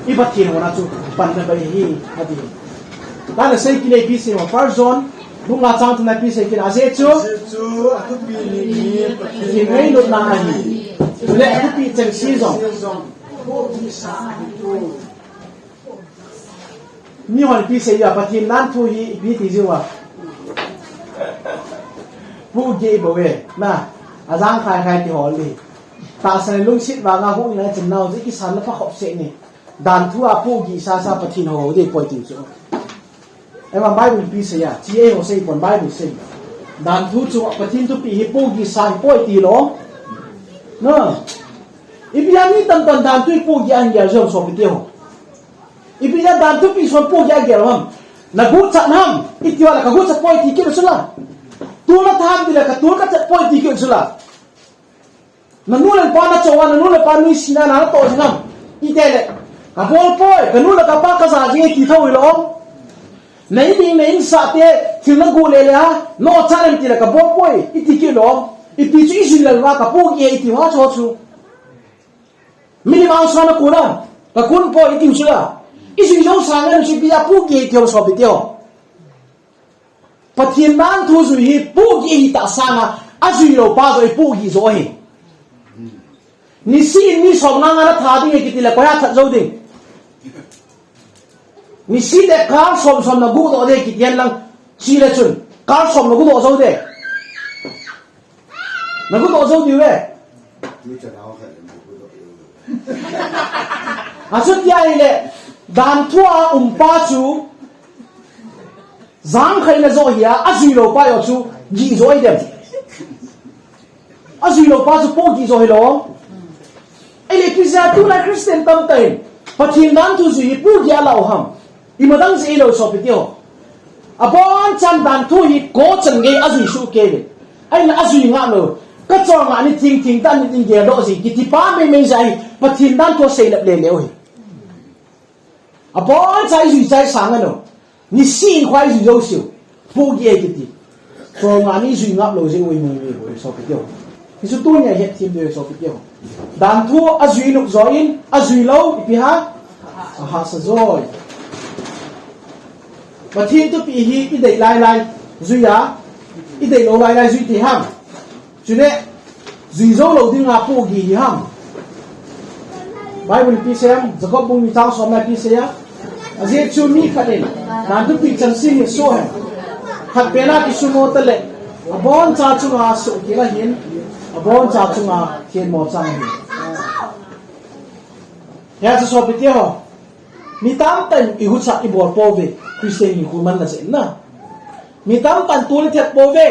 i Pathen houna chu, panna bei ahi, ati. Tuna sei kit le ipi asei em, First John bung nga chang thumna ipi asei kit em, ajeh chu, Ajeh chu, athupi ni hi Pathen ngailutna ahi. Chule athupi chengse jong. Mihon ipi asei a, Pathen dan thu hi ipi ti jiu a. Pohgih bou ve, na, ajang khai khai ti hol di. Tahsan lungset vanga huhhing a chun nao ji kisan na pha khop seh ni. Dan thu a pohgih sa sa Pathen hou ding poi ti chu. Ema Bible ipi asei a, chi eiho sei pon Bible sei. Dan thu chu Pathen thupeh hi pohgih sa hi poi ti lou. Na. Ipi a mi tamtah in dan thu hi pohgih a hin gel jong sopi teho. Ipi a dan thupeh chu pohgih a gel ham. Na guchat ham, iti uva le ka guchat poi ti kit u chula. Tol na tha ham tile ka tol ka chat poi ti kit u chula. Na nu le pa na chou a, na nu le pa nuisat na na toh jing ham. Iti le, ka bol poi, ka nu le ka pa ka ja jing e ti thou hilou. Na in ding na insah te, thil na guh le le a, na o chan em tile ka bol poi, iti kit lou. Ipi chu ijui lel uva ka pohgih e iti uva chu chu. Milim angsa na kun a, ka kun poi iti u chula. Ijui jou sanga chu ipi a pohgih e iti u sopi teho. Pathen dan thu jui hi pohgih ahi tah sanga, ajui lou pa joh hi pohgih joh ahi. Nisih in mi som nga nga na that ding ahi kiti le koi a that jou ding. Nisih le kal som som na guh doh ding kiti hen lang, chi le chun, kal som na guh doh jou ding. Na guh doh jou diu ve. Achuti ahile, dan thu a um pa chu, jang khai na joh hi a, ajui lou pa joh chu, gih joh ahi dem. Ajui lou pa chu pohgih joh hilou. Ahile ipi jeh a tulai Christian tamtah in, Pathen dan thu jui hi pohgih a la u ham. Ima dang jeh hilou sopi teho. Abonchan dan thu hi koi chan gei ajui soh kei ve. Ahin ajui ngap lou. Ka chol ngah ni thing thing tah in nit in gel doh jing kiti pa mei mei jeh hi Pathen dan thu asei lep le le u hi. Abonchan ijui chai sang a no. Nisih in koi jui jou siu. Pohgih e kiti. Chol ngah ni jui ngap lou jeh u imong mi bou sopi teho. Hichu tunia het them diu sopi teho. Dan thu ajui nop joh in, ajui lou, ipi ham? Ahahsa joh. Pathen thupeh hi idei lai lai jui a, idei lou lai lai jui ti ham. Chule, jui jou lou dinga pohgih hi ham. Bible ipi asei em, Jacob bung ni chang som na ipi asei a. Ajeh chu mi khat in, dan thupeh chengse ni soh hen. Khat pen a kisumo ta le, aboncha chunga soh kit ahin, aboncha chunga themmo chang ahi. Hia chu sopi teho. Mi tamtah in ihucha ibol pouve, Christian hinkho manna jeh in na. Mi tamtah in tol ithet pouve,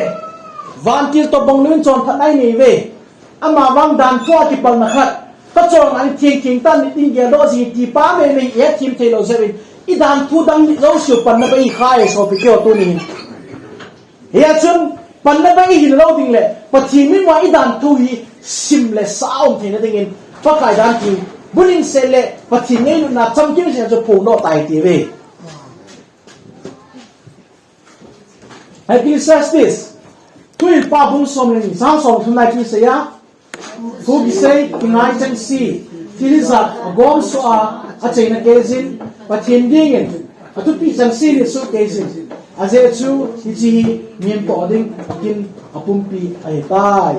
vantil toh bang lou in chonphatna inei uve. Amavang dan thu a kipalna khat, ka chol ngah ni thing thing tah in nit in gel doh jing e ti pa mei mei ihet them thei lou jeh in, idan thu dang nit jouse u panna bei ahi sopi teho tuni hin. Hia chun, panna bei ihin lou ding le, Pathen mitmua idan thu hi sim le sa a um theina dingin, Pakai dan thu, bulhing sel le, Pathen ngailutna chamkim sel chu phong doh tai ti ve. Ecclesiastes, Thuhilpa bung som le ni, chang som thum na ipi asei a, Thu kisei, kingai chengse, thil ijat, agom soh a, acheina kei jin, Pathen dingin, athupi chengse ni soh kei jin. Ajeh chu, hiche hi, mihem toh ding, akin, apumpi, ahitai.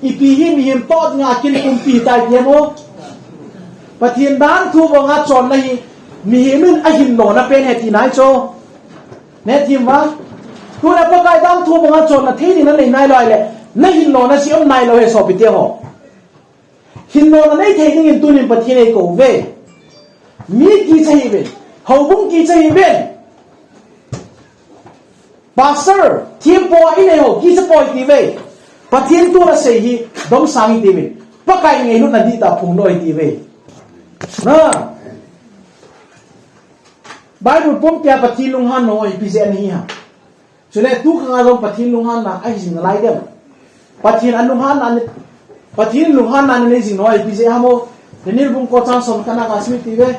Ipi hi, mihem toh dinga, akin pumpi tai ti mo. Pathen dan thu banga chonna hi, mihem in ahin lona pen ahi tina ahi chu. Neh thim vang. Tuna Pakai dan thu banga chonna thei ding nanei nailou le, nahin lona jeh um nailou ahi sopi teho. Thinlona nei thei dingin tunin Pathen in eikou ve. Mi kicha hih uvin. Houbung kicha hih uvin. Pastor, thempu a inei ho, kicha poi iti uve. Pathen thu nasei hi, domsang iti uve. Pakai ngailutna dihtah phungdoh iti uve. Na. Bible pumpia Pathen lunghanna ho ipi jeh a nahi ham. Chule tu khang a jong Pathen lunghanna ahi jing nalai dem. Pathen a lunghanna, Pathen lunghanna nei jing nalai ipi jeh ham o. Daniel bung ko chang som khat na a sim iti uve.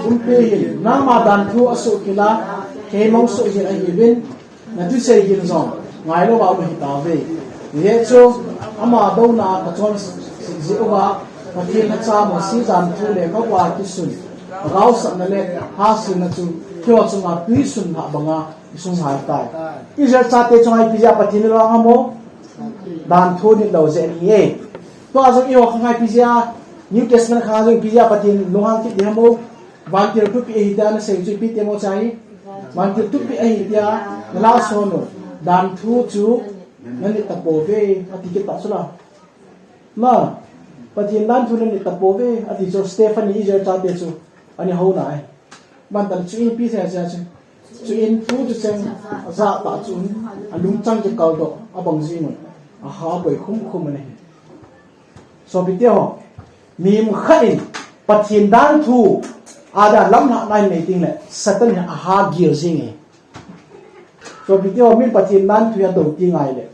Kumpi hin, nangma danthu asuhkhel a, kei mong suhjin ahiuvin, nathusei hin jong ngailou a um ahitauve. Hijeh chun, ama douna a kachon jeh uva, Pathen lhacha Mosi danthu lekhabu a kisun, gaosapna le hasilna chu, keiho chunga tui sun lhah banga, isung lhai tai. Israel chate chunga ipi jeh a Pathen in alung ham o. Danthu nit lou jeh ahi e. Tua jong eiho khang a ipi jeh a, New Testament khang a jong ipi jeh a Pathen lunghan kit ding ham o. Vantil thupi ahi tia nasei chu ipi ti mo chai. Vantil thupi ahi tia nala son u. Danthu chu nanit tapouve, ati kit ta chu la. Ma, Pathen danthu nanit tapouve, ati chu Stephen in Israel chate chu ana houna ahi. Bantan chu ipi sei sei chu. Chuin tu chu cheng ajah tah chun alungchang chu kaldoh abang jing un. Aha boi khum khum ana hi. Sopite ho, mi khat in Pathen danthu a dia lamlhahna nei ding le Satan hi aha gil jing e. Sopite ho, min Pathen danthu a do ti ngai le.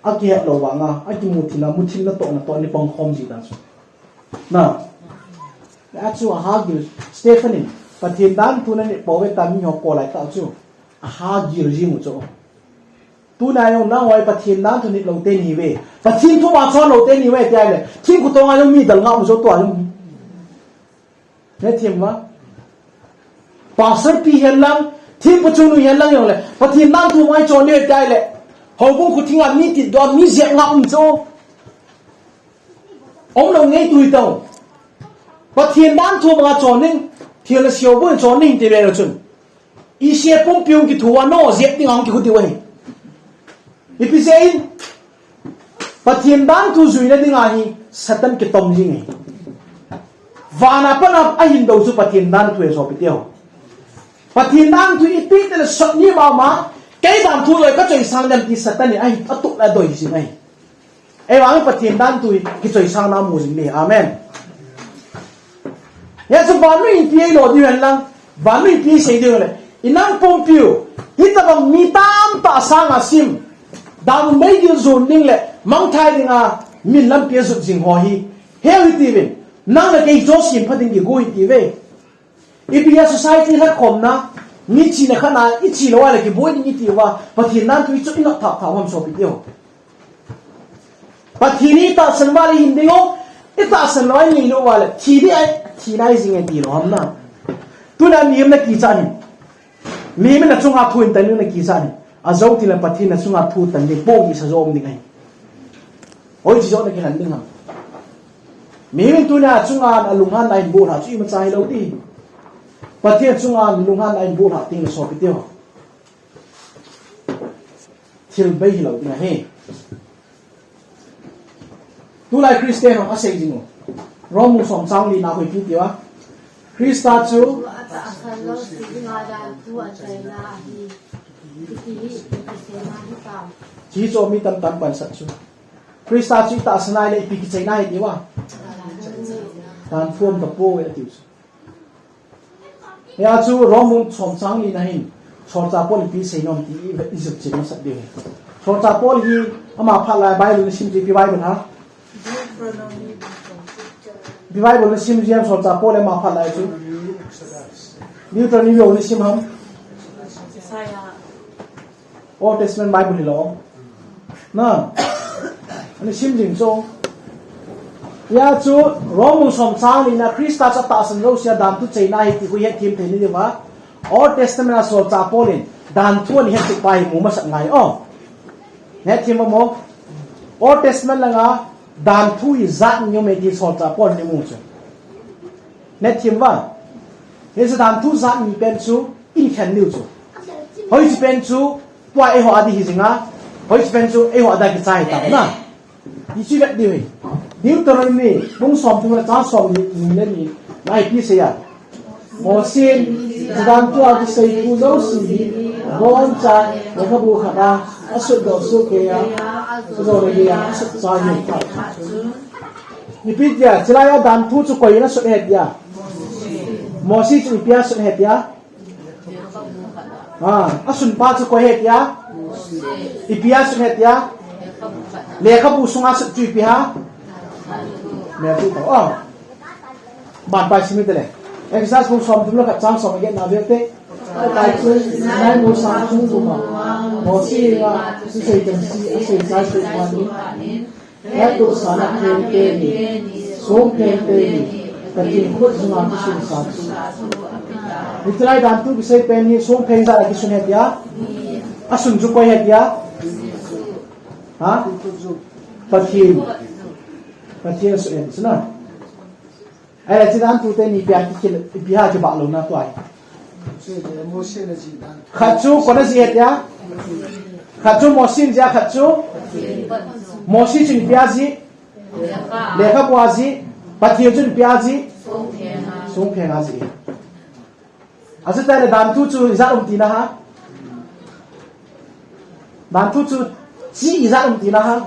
Akihet lou vanga, akimu thina, mu thina toh na toh ni pang khom ji dan chu. Na. Achu aha gil, Stephen in, Pathen danthu nanit pouve tia miho kolai tah chu. Aha gil jing u chu. Tuna jong nangho hi Pathen danthu nit lou te nahiuve. Pathen thu ma chon lou te nahiuve tia le. Thingkung tonga jong mi dal nga um jo tua jong. Hethem uva. Pastor pi hihen lang, thempu chungnung hihen lang jong le, Pathen danthu ma chon le tia le. Houbung khuting a mi titdoh a mi jep nga um chu. Umlou ngei tui tao. Pathen danthu banga chon ning, thil le siu bun chon ning ti le chun. Israel pumpi hung kithu a no jep ding a hung kikhu diu ahi. Ipi jeh in, Pathen danthu juina dinga hi Satan kitom jing e. Vana pat a ahin do chu Pathen danthu e sopite ho. Pathen danthu ipi tile sot ni mama, kei danthu loi kachoi sang dem ti Satan in ahi atuh le adoi jing ahi. Ahivangin Pathen danthu hi kichoi sangna mu jing ding. Amen. Hichu vannoi in ipi eilo diu hen lang, vannoi in ipi sei diu le. Inam pumpiu, hitabang mi tamtah sanga sim, damun meigil jon ding le, mangthai dinga, min lampi a jot jing ho hi. Heu hitiuvin, nang le kei jouse pha ding kigo hitiuve. Ipi a society lhatkhomna, mi china khat na, ichi lou a le kiboi ding itiuva, Pathen danthu ichu inot thah thah ham sopite ho. Pathen in itahsan uva le hin ding o, itahsan lou a ngei lou uva le, thi ding ahi, thina ahi jing e ti lou ham na. Tuna mihem na kicha ni. Mihem in na chunga thu in tan ding na kicha ni. Ajou tile Pathen in na chunga thu tan ding, po kisa jo um ding ahi. Hoiche jo na kihen ding ham. Mihem in tuna chunga alunghanna in bolha chu imacha hilou ti. Pathen chunga alunghanna in bolha ting le sopite ho. Thil bei hilou ding ahi. Tulai Christian ho asei jing u. Rom bung som chang li na hoi kiti uva. Christa chu atahsan lou si dinga danthu achaina ahi. Hiti hi ipi kiseina hitam. Hichu mi tamtah in pansat chu. Christa chu itahsan a le ipi kichaina ahi tia. Danthu um tapoi atiu chu. Hia chu Rom bung som chang li na hin, solchah Paul in ipi seinom ti i, i jot chen masat diu ahi. Solchah Paul hi ama phat lai Bible na sim chu ipi Bible ham? Ipi Bible na sim jia solchah Paul ama phat lai chu. Deuteronomy na sim ham? Old Testament Bible hilou. Na. Ana sim jing chu. Hia chu Rom bung som chang li na Christa chu atahsan lou sia danthu chaina ahi ti khu hethem thei ni diuva. Old Testament a solchah Paul in danthu ana hettup pa hi mu masat ngai o. Hethem mo. Old Testament langa danthu hi jat ni um e ti solchah Paul in amu chu. Hethem uva. Hiche danthu jat ni pen chu ihin khen diu chu. Hoiche pen chu tua eiho a di hi jinga. Hoiche pen chu eiho a di kichai ta na. Hiche vet diu hi. Deuteronomy bung somthum le chang somni le ni na ipi asei a? Mosen, hiche dantu a kisei thu jouse hi, aboncha, lekhabu khat a asutdoh sohkei a, ajo le gei a asutchai hi. Ipi tia, chulai a dantu chu koi in asut ahi tia? Mosi chu ipi a asut ahi tia? Ah, asunpa chu koi ahi tia? Ipi a asut ahi tia? Lekhabu sunga asut chu ipi ham? Matthew to. Ah. Ban pai sim ite le. Exodus bung somthum le khat chang som le get na vel te. Tua chun Sinai molsang chung uva Mosi henga thusei chengse asei chai phat in, hettohsahna pheng teni, song pheng teni, Pathen khut jung a kisunsah chu. Hiche lai dantu kisei pen hi song pheng jat a kisun ahi tia? Asun chu koi ahi tia? Ha? Pathen. Pathen asun ahi tia na. Ahile, hiche dantu teni ipi a kikil, ipi a kibah louna tua hi? Khat chu koi in ajih ahi tia? Khat chu Mosi in ajih a, khat chu? Mosi chun ipi a ajih? Lekhabu a ajih. Pathen chun ipi a ajih? Song pheng a ajih. Achuti le dantu chu ijat um tina ham? Dantu chu chi ijat um tina ham?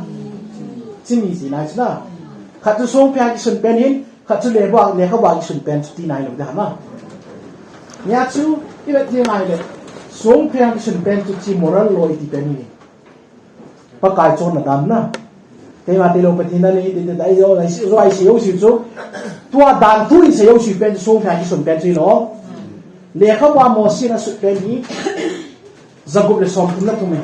Chi ni tina chu na. Khat chu song pheng a kisun pen ahin, khat chu lekhabu a, lekhabu a kisun pen chu tina ahilou ding ham? Hia chu ivet ding ahile, song pheng a kisun pen chu chi moral law iti pen ahi. Pakai chonna dan na. Keima tilou Pathen in aneite, te, te, ahi jo, ahi jo, ahi jo, ahi jo chu. Tua dantu in asei jouse pen chu song pheng a kisun pen chu ahilou. Lekhabu a Mosi in asut pen hi jagup le somthum le thum ahi.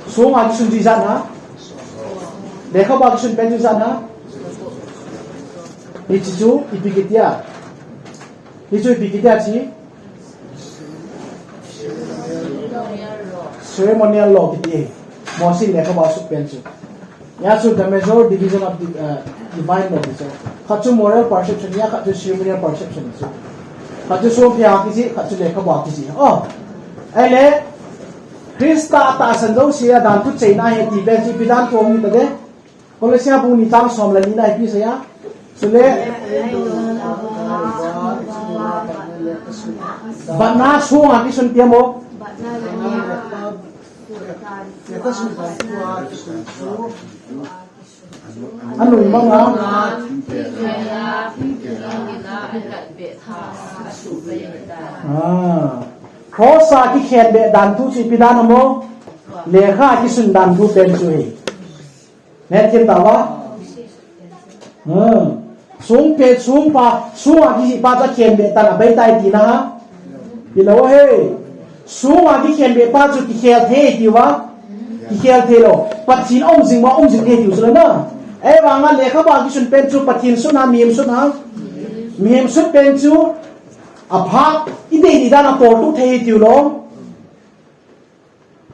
Song a kisun chu ijat ham? Lekhabu a kisun pen chu ijat ham? Hiche chu ipi kiti a? Hichu ipi kiti a chu? Ceremonial law kiti. Mosi in lekhabu a asut pen chu. Hia chu the major division of the, uh, divine law ti chu. Khat chu moral perception, hia khat chu ceremonial perception chu. Khat chu song pheng a kijih, khat chu lekhabu a kijih. Oh. Ahile, Christa atahsan jouse a dantu cheina ahi ti pen chu ipi dantu ahi tadem? Kolose bung ni chang som le ni na ipi asei a? Chule, batna song a kisun tia mo? Anoi manga. Ah. Cross a kikhenbeh dantu chu ipi dan ham? Lekha a kisun dantu pen chu ahi. Hethem tauva? Hmm. Song pheng, song pheng, song a kijih pa chu akhenbeh tan abeitai tina ham? Hilou ahi. Song a kikhenbeh pa chu kikhel thei tiuva? Kikhel thei lou. Pathen aum jing uva, aum jing thei tiu chu la na. Ahivanga lekhabu a kisun pen chu Pathen sun ham, mihem sun ham? Mihem sun pen chu apha, idei dei dan a toltup thei tiu lou.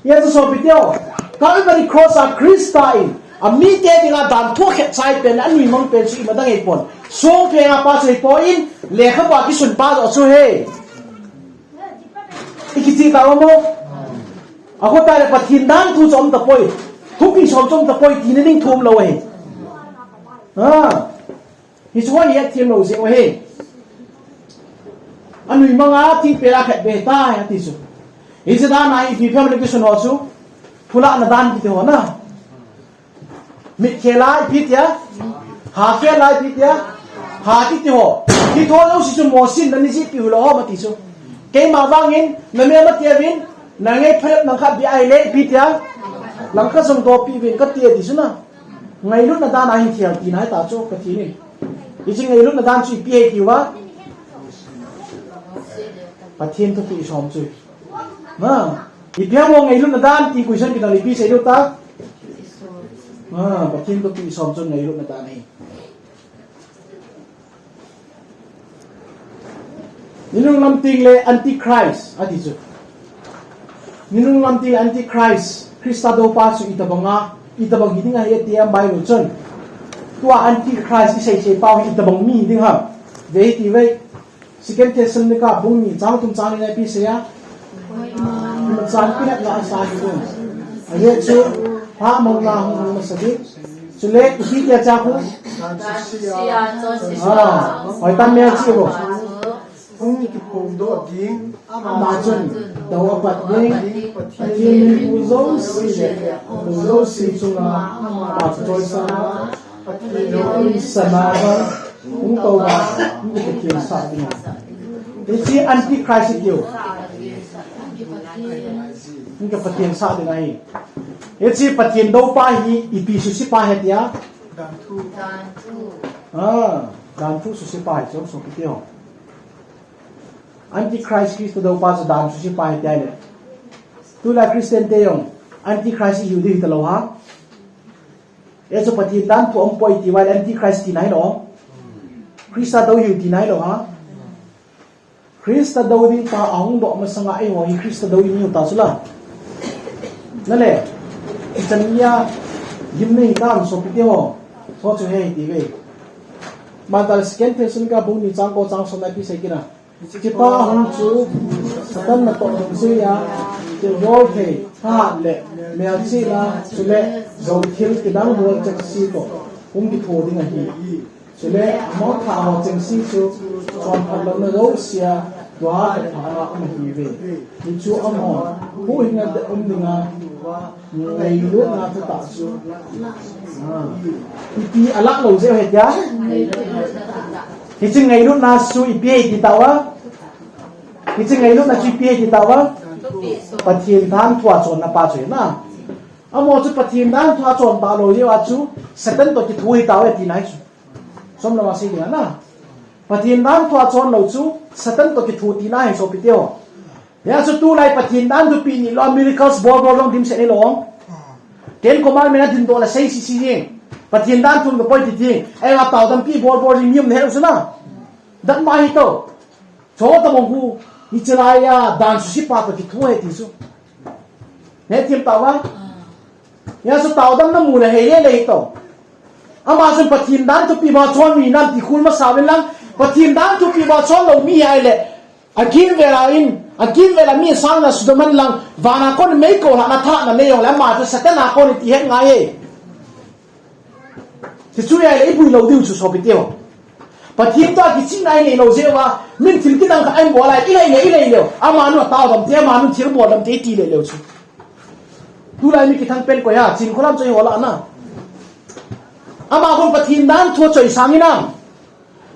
Hia chu sopite o, Calvary Cross a Christa in amite dinga danthu akhetchai pen, anuimang pen chu imadang ahipon. Song pheng a pa chu ahipoi, lekhabu a kisun pa joh chu ahi. Ikicheh tauva mo? Akhoh tah le Pathen danthu chu aum tapoi. Thupi som chu aum tapoi, tina ding thu umlou ahi. Ah. Hichu hoi hethem lou jeh u ahi. Anuimang a thingpel a khetbeh tai ati chu. Hiche dan a ipi phem le kisun ho chu. Phulahna dan kiti ho na. Mitkhel a ipi tia. Hakhel a ipi tia. Ha kiti ho. Kiti ho jouse chu Mosi in nanei jihpeh u lou ham ati chu. Keima vangin namel mati uvin. Nangai phalet nang khat bia ahile ipi tia. Langkhat jong dohpeh uvin kati ati chu na. Ngailutna dan a hin khel tina ahi ta chu Pathen in. Hiche ngailutna dan chu ipi ahi tiuva? Pathen thupeh som chu. Na, ipi ham ngailutna dan ti question kidong le ipi sei diu ta? Na, Pathen thupeh som chu ngailutna dan ahi. Ninung lamting le Antichrist, ati chu. Ninung lamting le Antichrist, Christa doupa chu itobang a, itobang hiding ahi ati em Bible chun. Tua Antichrist isei sei pau hi itobang mi hiding ham. Ve hiti ve. Second Thessalonica bung ni chang thum chang ni na ipi sei a? Ima chan kinepna asa hiding. Ajeh chu Pha mong na hung hung masa ding. Chule, ipi tia cha khu. Ah, hoi tam mel chi bo. Hung kiphong doh ding, ama chun dou apat ding, Pathen min pu jouse le, pu jouse chunga ama chu choisang a, Pathen in sana a, hung tou a, hung kithingsah ding. Hiche Antichrist hi tiu. Hung kithingsah ding ahi. Hiche Pathen doupa hi ipi suse pa ahi tia. Ah, danthu suse pa ahi chu, sopi teho. Antichrist Christa doupa chu dan suse pa ahi tia le. Tulai Christian te jong Antichrist ihiu diu hita lou ham. Hichu Pathen danthu aumpoi ti uva le Antichrist tina hilou. Christa dou ihiu tina hilou ham. Christa dou ding pa ahung doh masanga eiho hi Christa dou ihiu ta chu la. Nale, ichan nia, gimnei tam sopi teho. Chu chu hiti uve. Matthai second Thessalonica bung ni chang ko chang som na ipi sei kit na. Hichepa hung chu, Satan natoh dungjuia, thilbol thei, thahat le, melchihna, chule, jou thil kidang bol chengse toh, hung kitho ding ahi. Chule, amaho thahat ho chengse chu, chonphat louna jousea, tua le thahat a um ahiuve. Hichu amaho, huhhingna um dinga, ngailutna thutah chu. Ah. Ipi alah lou jeh u ahi tia? Hiche ngailutna chu ipi ahi ti tauva? Hiche ngailutna chu ipi ahi ti tauva? Pathen danthu a chonna pa chu ahi na. Amaho chu Pathen danthu a chon talou jeh uva chu Satan toh kitho ahi tauve tina ahi chu. Som lama sei ding ahi na. Pathen danthu a chon lou chu Satan toh kitho tina ahi sopi teho. Hijeh chun tulai Pathen danthupi niloua miracles bol bol jong dimset hilou. Ten Commandment a dindoh le sei sese jeng. Pathen danthu toh poi ti ti. Eiva taodampi bol bol jing mi um nahet u chu na. Datmo ahi tou. Chutobang khu, hiche laiya dan suse pa toh kitho ahi ti chu. Nahet them tauva? Hijeh chun taodamna mu le hei le le hi tou. Ama chun Pathen danthupi ma chon mi nam ti khul masa uvin lang, Pathen danthupi ma chon lou mi ahile, akimvel a in, akimvel a mi sanga sudoh man lang, vana kon mei koulhahna thahatna nei jong le, ama chu Satan a kon ahi ti het ngai e. Hichu ahile, ibui lou diu chu sopi teho. Pathen toh kichihna inei lou jeh uva, min thil kidang khat ahin bol a, ilei le, ilei le. Amanu ataodam te, amanu thil boldam te, iti le leu chu. Tulai mi kithang pen koi ham, Chin Kholam chu eiho lah a na. Ama khun Pathen danthu choi sang inam.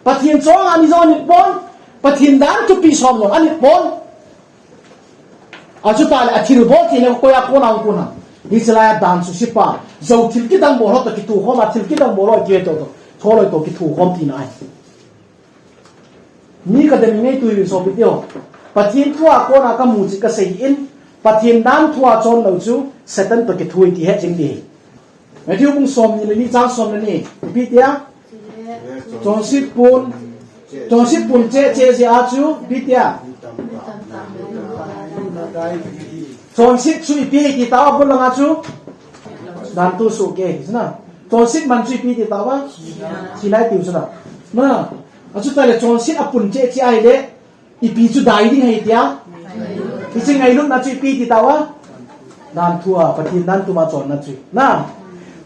Pathen chonga ni jong anit pon. Pathen danthupi som jong anit pon. Achutah le athilbol theina koi a kona hung kon ham. Hiche laiya dan suse pa. Jou thil kidang bol ho toh kithokhom a, thil kidang bol ho iti ve tou tou. Tholoi toh kithokhom tina ahi. Mi kadem ngei tui sopi teho. Pathen thu a kona kamu chu kasei in, Pathen danthu a chon lou chu Satan toh kitho ahi ti het jing ding. Matthew bung som ni le ni chang som le ni. Ipi tia? Chonset pun. Chonset pun cheh cheh jeh a chu ipi tia? Chonset chu ipi ahi ti tauva bul langa chu? Danthu sohkei ahi na. Chonset man chu ipi ti tauva? Thina ahi tiu chu na. Na. Achutah le chonset apun cheh cheh ahile, ipi chu dai ding ahi tia? Hiche ngailutna chu ipi ti tauva? Danthu a, Pathen danthu a chonna chu. Na,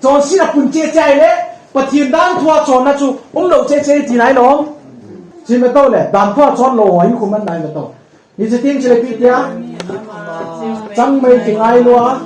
chonset apun cheh cheh ahile, Pathen danthu a chonna chu, umlou cheh cheh tina hilou. Chule tou le, danthu a chon lou ho, hinkho man nai le tou. Hiche teng chule ipi tia? Changmei kingailua,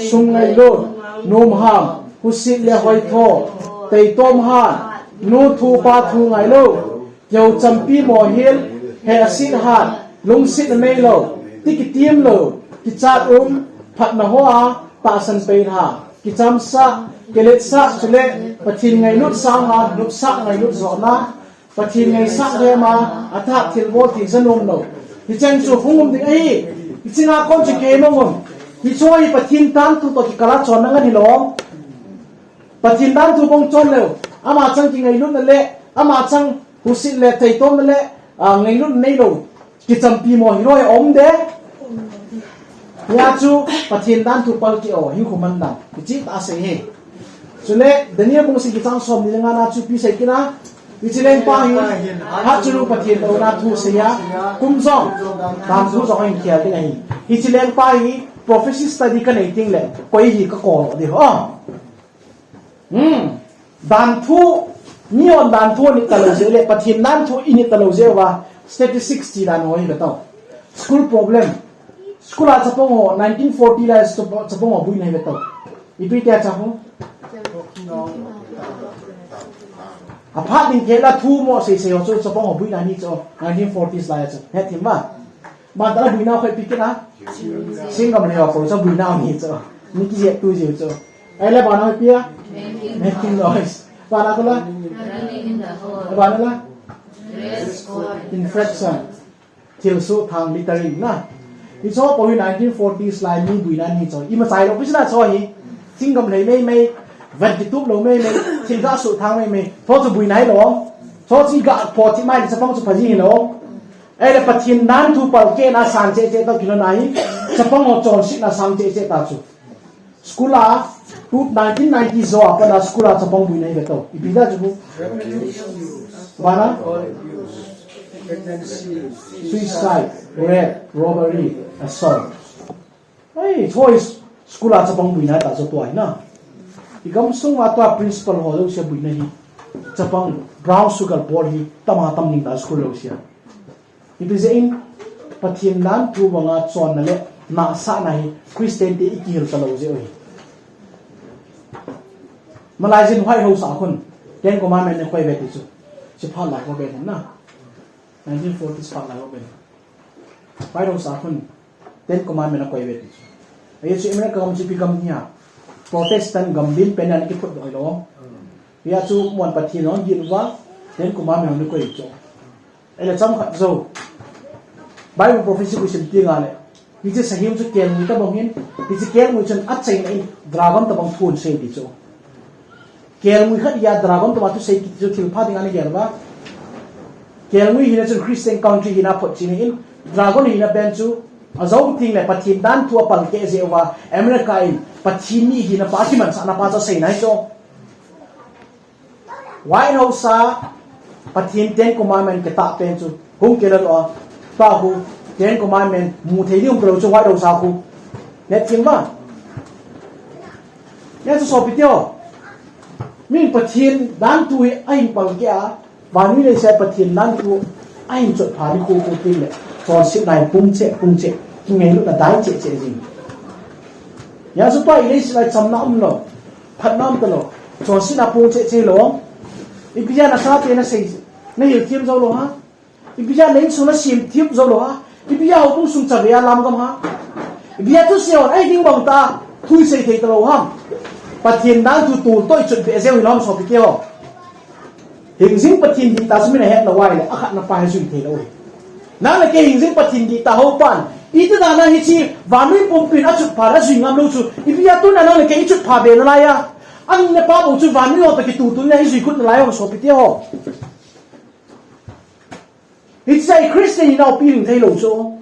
sum ngailut, nomham, husit le hoitho, teitom hat, nu thu pa thu ngailou, Keu champi mohil, hehset hat, lungsetna neilou, ti kitem lou, kichat um, phatna hoa, tahsan peilha, kichamsah, kiletsah, chule, Pathen ngailut sanga, nopsah ngailut johna, Pathen ngaisah hema, athahat thilbol thil janom lou. Hicheng chu hung um ding ahi, hicheng a kon chu keima um. Hichu hi Pathen danthu toh kikal a chonna ngen hilou. Pathen danthu bou chon leu, ama chang kingailutna le, ama chang husit le, teitomna le, a, ngailutna neilou, kichampi mohil ho aum de. Hia chu Pathen danthu palkeh o, hinkho mandan, hiche tah a sei e. Chule, Daniel bung sagi chang somni le nga na chu ipi sei kit na, hiche lengpa hi, hatchungnung Pathen louna thu sei a, kum jong, danthu jong ahin khel ding ahi. Hiche lengpa hi, prophecy study kanei teng le, koi hi ka call di ho. Hmm. Dan thu, mi hon dan thu init talou jeh le, Pathen dan thu init talou jeh uva, statistics ti dan ho hi ve tao. School problem. School a chapang ho, nineteen forty lai chapang ho buina hi ve tao. Ipi tia cha ho? Aphat ding thei la thu mo sei sei ho chu chapang ho buina ni chu, nineteen forties lai chu. He thim ma. Ban ta buina khoi pi kina. Singgam le ho ko cha buina ni chu. Ni ki je tu je chu. Ai le ban ho pi a. Making noise. Ban a ko la. Ban a la. Infraction. Thil suhthang, littering na. Hicho po hi nineteen forties lai mi buina ni chu. Ima chai lou pi sina chu hi. Singgam lei mei mei. Vat kitup lou mei mei. Thil ga suhthang mei mei. Tho chu buina hi lou. Tho chu ga pho thi mai chapang chu phaji hi lou. Ei le Pathen dan thu palkeh na sang cheh cheh tao kilou na hi. Chapang ho chonsetna sang cheh cheh ta chu. School a, tu nineteen ninety jo a pat a school a chapang buina hi ve tao. Ipi da chu. Bana? Suicide, rape, robbery, assault. Ei, choice. School a chapang buina ta chu tua hi na. I gamsung a tua principal ho jouse buina hi. Chapang brown sugar ball hi tama tam ning ta school jouse a. Ipi jeh in Pathen dan thu banga chonna le nahsahna hi Christian te i kihil talou jeh u hi. Malai jin White House a khun Ten Commandment na koi ve ti chu. Chi phat lai ko ve na. Nineteen forties phat lai ko ve. White House a khun Ten Commandment na koi ve ti chu. Ahi chu America gam chu ipi gam hi a. Protestant gam din pen an kiphut doi lou. Hia chu mon Pathen hon gin uva Ten Commandment na koi chu. Ei le cham khat jo. Bible prophecy ku sim ti nga le. Hiche sahem chu kelngoi tabang hin. Hiche kelngoi chun achaina in dragon tabang thu asei ti chu. Kelngoi khat a dragon tabang thu sei ti chu thil pha ding ana gel uva. Kelngoi hina chun Christian country hina photchetna in dragon hina pen chu ajou teng le Pathen dan thu apalkeh jeh uva America in Pathen ni hina pa kimansahna pa chu asei nai chu. White House a Pathen Ten Commandment kitah pen chu hung kila lou a, pa khu Ten Commandment mu thei ding um talou chu White House a khu. Net kim va. Net chu sopi teo. Min Pathen dan thu hi ahin palkeh a, vannoi leiset a Pathen dan thu ahin chotpha ni khu khu teng le. Chonsetna hi pung cheh, pung cheh. Kingailutna dai cheh cheh jing. Hia chu tua i leiset a chamna um lou. Phatna um talou. Chonsetna pung cheh cheh lou. Ipi jeh a na chate na sei, na hilthem jou lou ham? Ipi jeh a na insung na semthem jou lou ham? Ipi jeh a houbung sung chavei a lamgam ham? Ipi jeh a thusei hon ahi ding bang ta thu i sei thei talou ham? Pathen dan thu tol toh i chotbeh jeh u hi lou ham sopi teo. Hingjing Pathen dihtah chu min ahet lou uva ahile, akhatna pa hi jui thei lou hi. Nang le kei hingjing Pathen dihtah ho pan, iti dan a hiche vannoi pumpin achotpha le ajui ngam lou chu, ipi jeh a tuna nang le kei i chotpha be nalai a. An ne pa bou chu vannoi ho toh kitutu na hi jui kit nalai ho sopi teo. Hiche a i Christian hina u pi ling thei lou chu.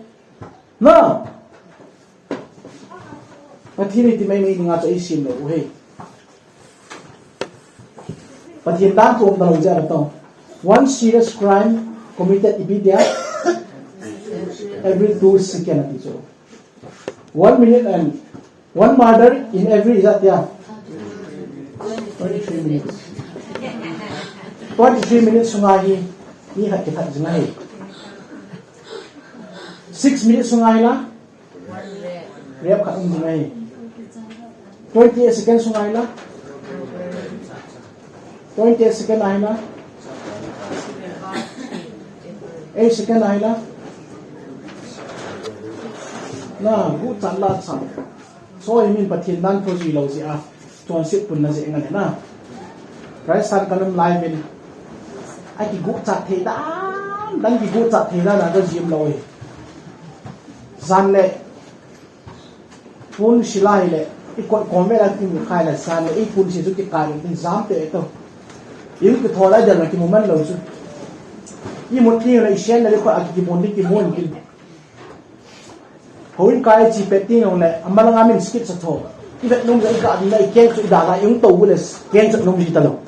Na. Pathen in ti mai mai dinga chu ei sim lou u hi. Pathen dan thu um talou jeh a tao. One serious crime committed ipi dia every two second ati chu. One minute and one murder in every, is that, yeah? Twenty-three minutes. Twenty-three minutes sunga hi mi khat kithat jing ahi. Six minutes sunga hi la rape khat um jing ahi. Twenty-eight seconds sunga hi la. Twenty-eight second a hi la. Eight second a hi la. Na, guhchat la chan. Chu hi min Pathen dan thu jui lou jeh a. Chonset punna jeh ngan na. Christian kan um lai uvin. Akiguhchat thei dan dan, kiguhchat thei dan dan ka jim lou hi. Jan le pun sila hile, i kot kom vela kimu khai la jan le, i pun si chu kikai le, kin jam te to. I kitho la jal na kimu man lou chu. I mut ni la i sen le ko a kimu ni kimu ni. Houin kai chi pet ti nong le, amalanga min skit sa tho. I vet nong le i ka ding la i keng chu i da la i ung to le keng chu nong ji ta lou.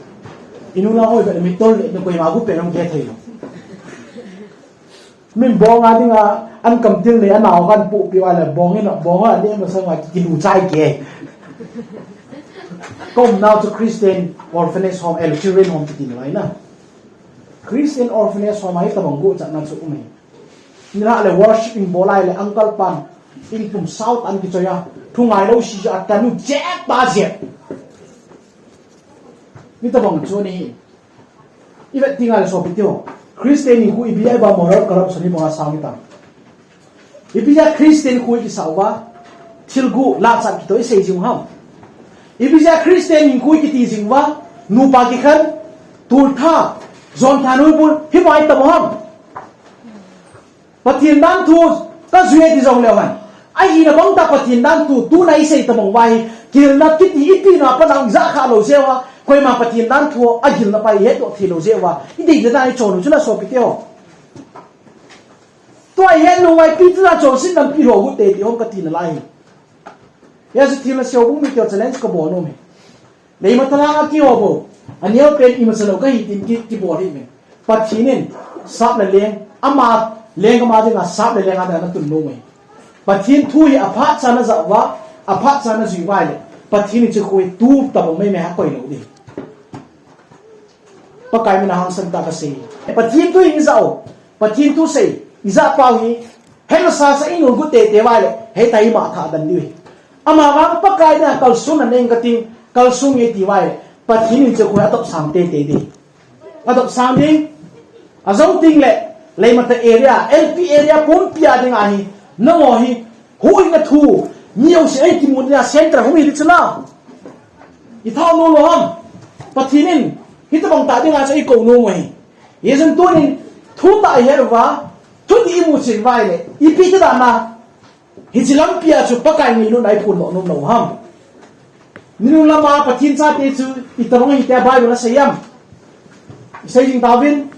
I nu la hoi vet mi tol le, ni koi ma gu pe nong ke thei lou. Min bong a dinga an kamtil nei anao kan pu pi wa le bong in bong a ni ma sang wa ki lu chai ke. Kom nau chu Christian orphanage home, el children home kitin lai na. Christian orphanage home ai tabang go chat na chu um e. Ni la le worship in bolai le uncle pan in tum south an ki choya. Thu ngai lo si ja tanu je pa je. Ni tabang chu ni. I vet tinga le sopi teo. Christian in khu i bia ba moral corruption ni ba sang ni ta. I bia Christian khu i sa wa. Thil gu la chan ki to i sei jing ham. I bia Christian in khu i ki ti jing wa. Nu pa ki khan. Tul tha. Zon tha nu bul. Hi mai ta ham. Pathian dan thu ka jui ti jong leu han. Ahi na bang ta Pathian dan thu, tu na i sei ta bang vai. Kil na kiti i pi na pa nang za kha lo jewa. Koima Pathian dan thu a gil na pa i het lo thi lo jewa. I dei le na i chon chu na sopi teo. Tua i het lo vai pi tu na chon sin nam pi lo hu te ti hong ka ti na lai. Ya si thi na seo bu mi teo challenge ka bo no me. Leima thalang a kiho bo. A neo pen ima chalo ka hi tin ki, ki bol hi me. Pathian in sap le leng, ama leng ama dinga sap le leng a na tun no me. Pathian thu hi a phat cha na za wa, a phat cha na jui vai le. Pathian in chu khu tu ta bo me me ha koi lo di. Pakai min a hangsan ta ka sei. Pathian thu hi za o. Pathian thu sei. I za pau hi. Hei masa sa in un gu te te vai le, hei ta i ma tha dan diu hi. Ama vang Pakai na kalsung na neng ka ting, kalsung nge ti vai le, Pathian in che khu a top sang te te di. A top sang ding, a zong ting le, lei mata area, L P area, pumpi a ding a hi, na mo hi, hu in na thu, mi au si ei ki mun na center hung hi di chuna. I thau no lo ham, Pathian in, hi ta bang ta ding a cha i ko no mo hi. Ye zan tu nin, thu ta i her va, thu ti i mu chin vai le, i pi ta da na, Hiche lampi a chu Pakai ngailut na i phun doh nom lou ham. Ninu lama Pathen chate chu itobang hite Bible a asei ham. Isei jing tauvin,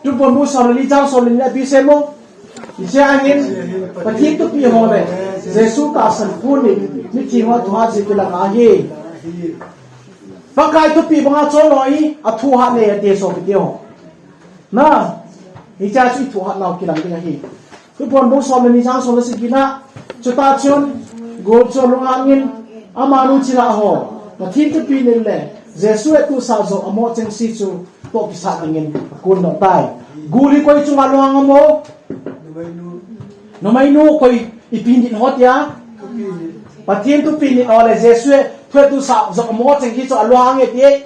Thuphon bung som le li chang som le ni a ipi asei mo. Hiche a hin, Pathen thupeh ho le Jesu tahsan phun in, mithi ho thuhat jeh kilang ahi. Pakai thupeh banga chon ho hi, athuhat nei ati sopite ho. Na, hiche chu ithuhat nau kilang ding ahi. Thuphon bung som le ni chang som le sagi na, chuta chun, gul chu alunghang in, amanu chila ho, Pathen thupeh in le, Jesu hettohsah joh amoh chengse chu, toh kisat dingin, akun doh tai. Gul hi koi chunga lunghang ham o? Numeinu koi ipi ding ho tia? Pathen thupeh in le Jesu hettohsah joh amoh chengse chu alunghang e ti.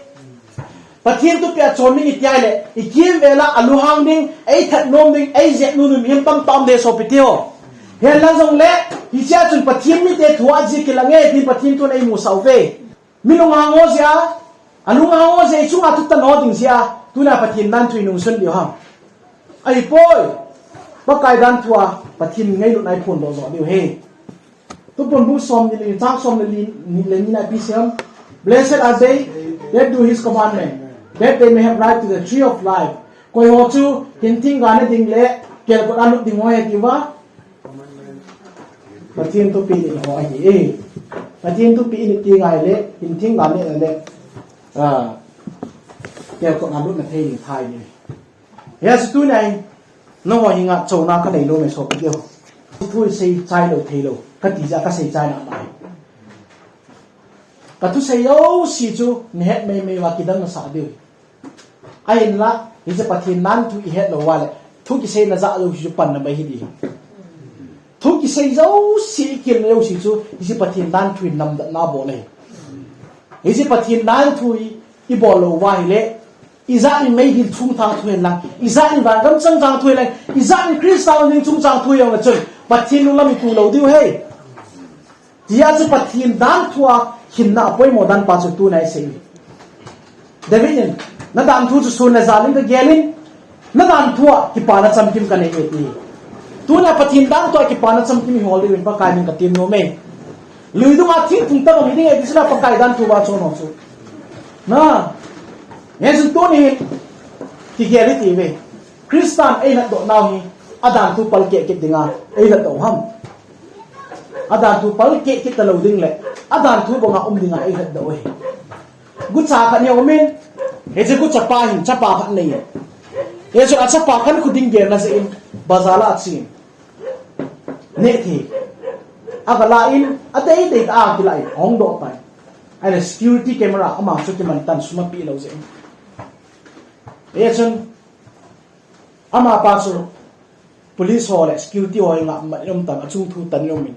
Pathen thupeh a chon ding iti ahile, ikimvel a alunghang ding, eithat nom ding, eijep nom ding mihem tamtah um ding sopite ho. Hinla jongle, hiche a chun Pathen mite thuhat jeh kilang e, tin Pathen thun eimusah uve. Mi lunghang ho jeh a, alunghang ho jeh a, ichunga thutan ho ding jeh a, tuna Pathen danthu inungsun diu ham. Ahipoi, Pakai danthu a, Pathen ngailutna iphondoh joh diu ahi. Thuphon bung som le ni, chang som le ni, ni le ni na ipi asei ham. Blessed are they that do his commandment, that they may have right to the tree of life. Koi ho chu, hinthing gal ne ding le, kelkot a lut ding ho ahi ati uva. Pathen thupeh in ho ahi e. Pathen thupeh in iti ngai le, hinthing gal ne le, ah, kelkot a lut na thei ding ahi e. Hiche a chu tuni a hin, nangho henga chouna kanei lou me sopite ho. Thu isei chai lou thei lou, kati jeh a kasei chai na mai. Kathusei jouse chu, nahet mei mei uva kidang nasah diu. Ahinla, hiche Pathen danthu ihet lou uva le, thu kiseina jah jouse chu panna mai hi ding. Thu kisei jouse, ikilna jouse chu, hiche Pathen danthu in namdatna abol ahi. Hiche Pathen danthu hi, ibol lou uva ahile, ijat in meidil chungchang thu hen lang, ijat in vangam chungchang thu hen lang, ijat in Christa ding chungchang thu hen lang chun, Pathen lunglam itu lou diu ahi. Tia chu Pathen danthu a hinna apoimo dan pa chu tuna isei. David in, na danthu chu sun le jan in kagel in, na danthu a kipana chamkim kanei e ati. Tuna Pathen danthu a kipana chamkim ihol diuvin Pakai min katem nom e. Lui dunga thingphung tabang hiding e ti chu na Pakai danthu a chon ho chu. Na, hichun tuni hin, kigel hite uve. Christan eilhatdoh nau hi, adanthu palkeh kit dinga, eilhatdoh u ham. Adanthu palkeh kit talou ding le, adanthu banga um dinga eilhatdoh u ahi. Gucha khat nei umin, hiche gucha pa hin, chapa khat nei e. Hichun achapa khankho ding gelna jeh in bazar a achen. Neh thei. Aga la in, adei dei a kila in, ahung doh tai. Ahile security camera ama chu kiman tan, sum apeh lou jeh in. Hichun amapa chu police ho le security ho henga mat in um tan, achung thu tan in um in.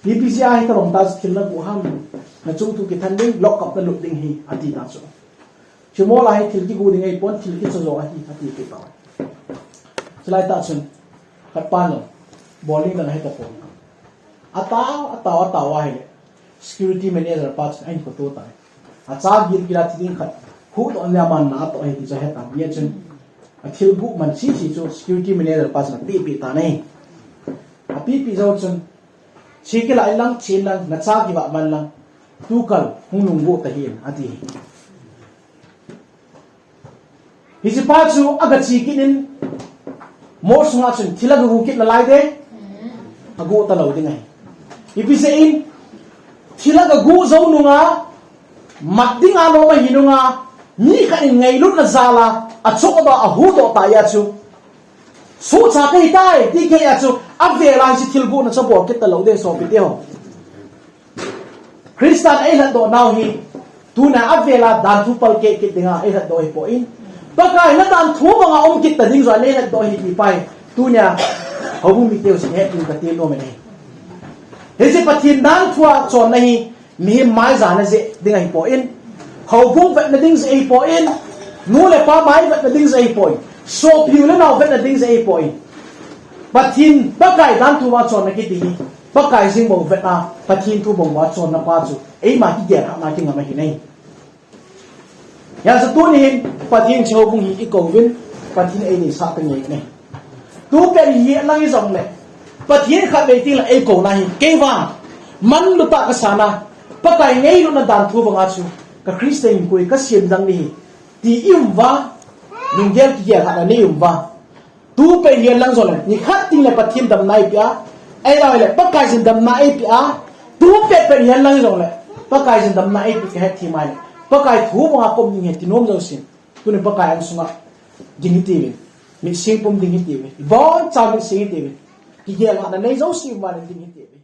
Ipi jeh a hi tabang ta chu thil naguh ham, nachung thu kithan ding, lock up nalut ding ahi, ati ta chu. Chumol a hi thil kigu ding ahipon, thil kicho jo ahi, ati kit tai. Chulai tah chun, khat pa jong, bol ding dang ahi tapon. Atao, atao, atao ahile, security manager pa chun ahin khoto tai. Acha gilgil a thi ding khat, huhdoh nia man na atoh ahi ti chu ahe tan. Hichun, athil guh man sese chu security manager pa chun apehpeh tan ahi. Apehpeh jou chun, che kila in lang, chen lang, nacha kivah man lang, tukal hung nungguh tahih in, ati. Hichepa chu aga che kit in, mol sunga chun thil aga guh kit nalai de, aguh talou ding ahi. Ipi jeh in, thil aga guh jou nunga, mat dinga nom ahi nunga, mi khat in ngailutna jal a, achohdoh, ahuhdoh tah jeh a chu, suhcha kahi tai, ti kei a chu, avel a hiche thil guhna chu abol kit talou de, sopite ho. Christan eilhatdoh nau hi, tunia avel a danthu palkeh kit dinga eilhatdoh ahipoi. Pakai nadanthu banga um kit ta ding jong eilhatdoh ahi ti pa hi, tunia houbung mite ho sin het ding kati nom in ahi. Hiche Pathen danthu a chonna hi, mihem maijana jeh ding ahipoi. Houbung vetna ding jeh ahipoi. Nu le pa mai vetna ding jeh ahipoi. Sopi u le nao vetna ding jeh ahipoi. Pathen, Pakai danthu a chonna kiti hi, Pakai jeng bou vetna, Pathen thu bou a chonna pa chu eima kigel hatna kingam ahi nai. Hijeh chun tuni hin, Pathen hiche houbung hi ikouvin, Pathen eideisah ta ngei nai. Tupet hi lang hijongle, Pathen khatvei tengle eikouna hi, kei vang manlu tah kasan a, Pakai ngailutna danthu banga chu, ka Christian hinkho hi kasem ding ahi, ti i um uva, lunggel kigel hatna nei um uva. Tupet hi lang jongle, nikhat tengle Pathen damna eipeh a, ahilou le Pakai jeng damna eipeh a, tupet pet hi lang jongle, Pakai jeng damna eipeh kahet them ahile, Pakai thu banga ka um ding ahi ti nom jousen, tuni Pakai angsunga ding hitiuvin, mitsing pum ding hitiuvin, iboncha mitsing hitiuvin, kigel hatna nei jouse um vale ding hitiuvin.